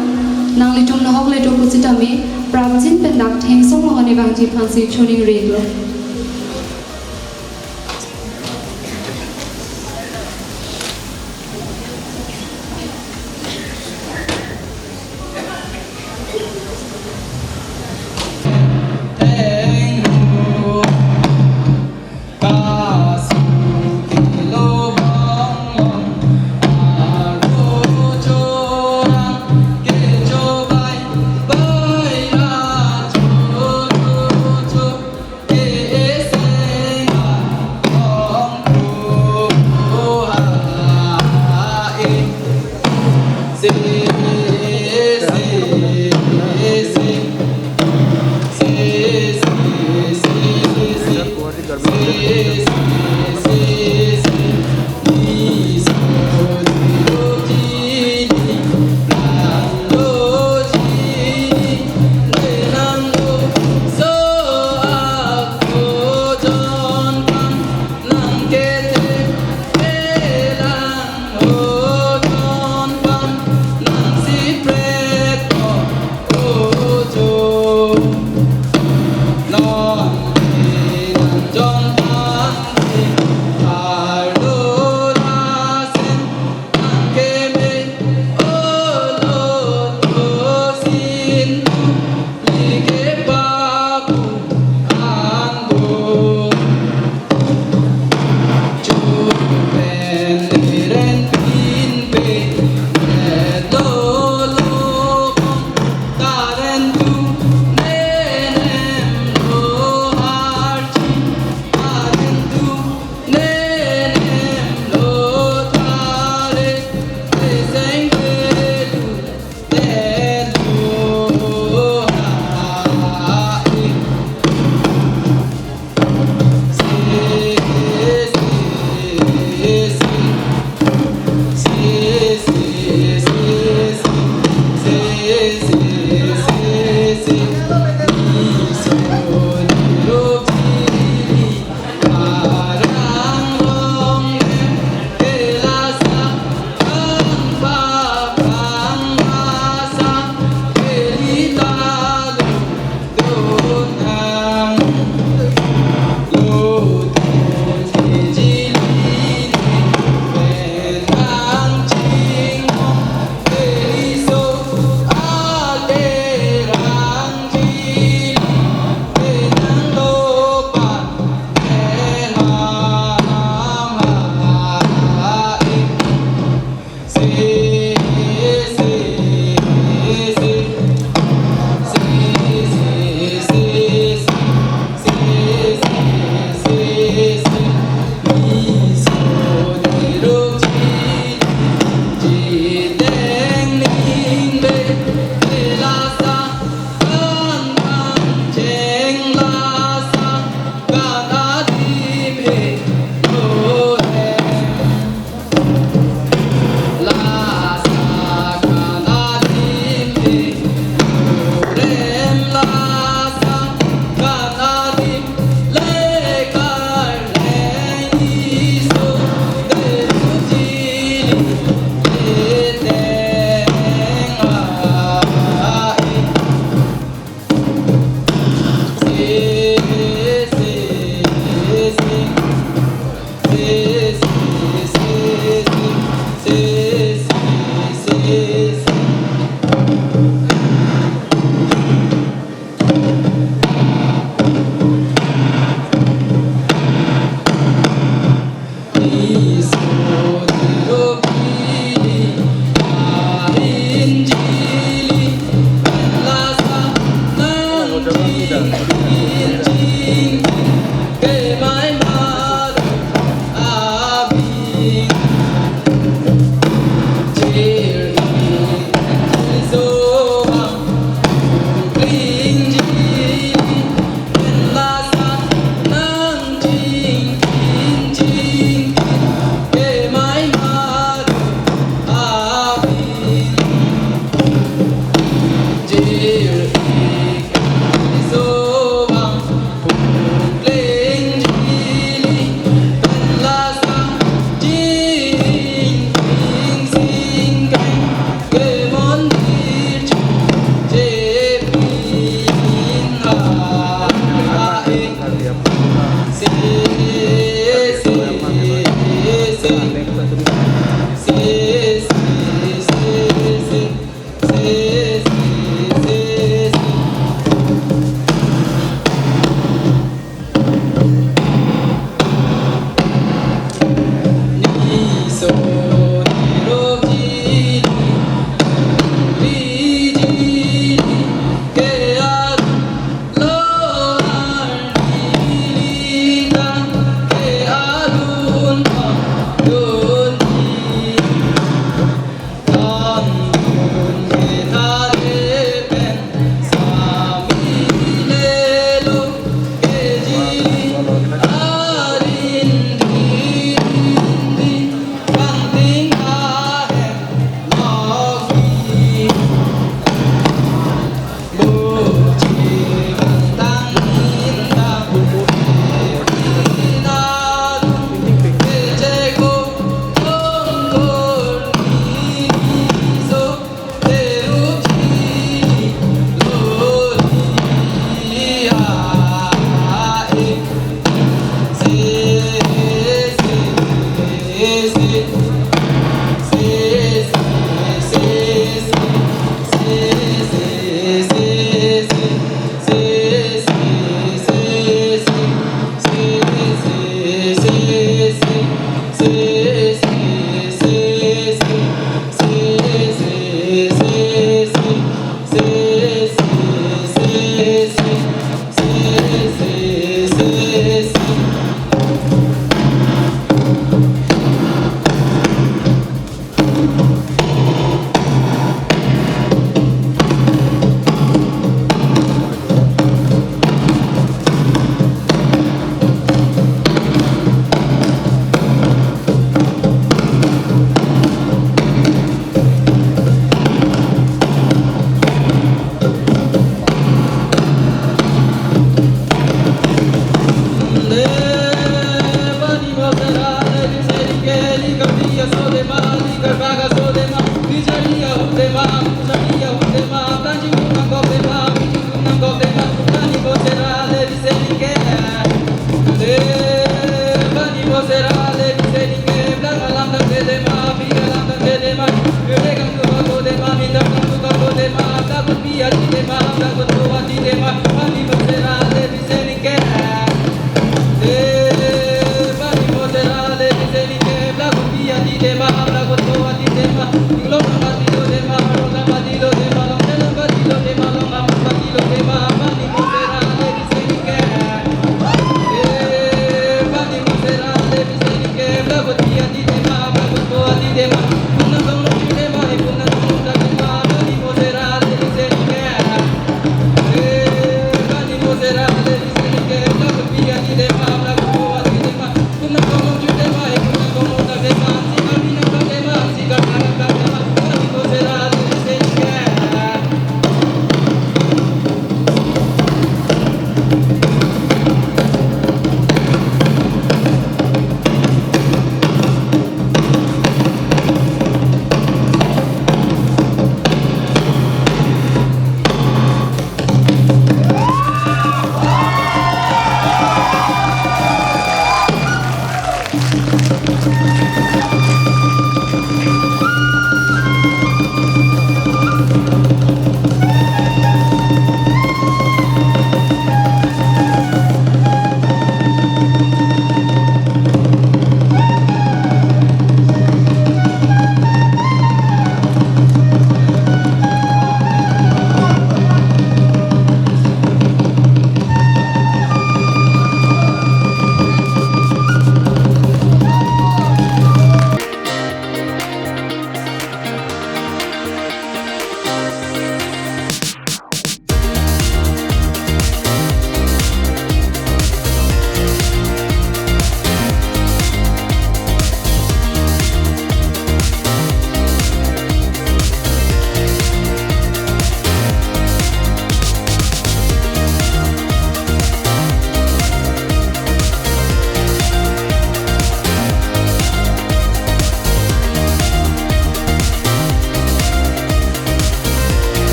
nanglitum nahokle do pusitame prapjin pen dak Thengsong Longan evangji aphansi choningrilo.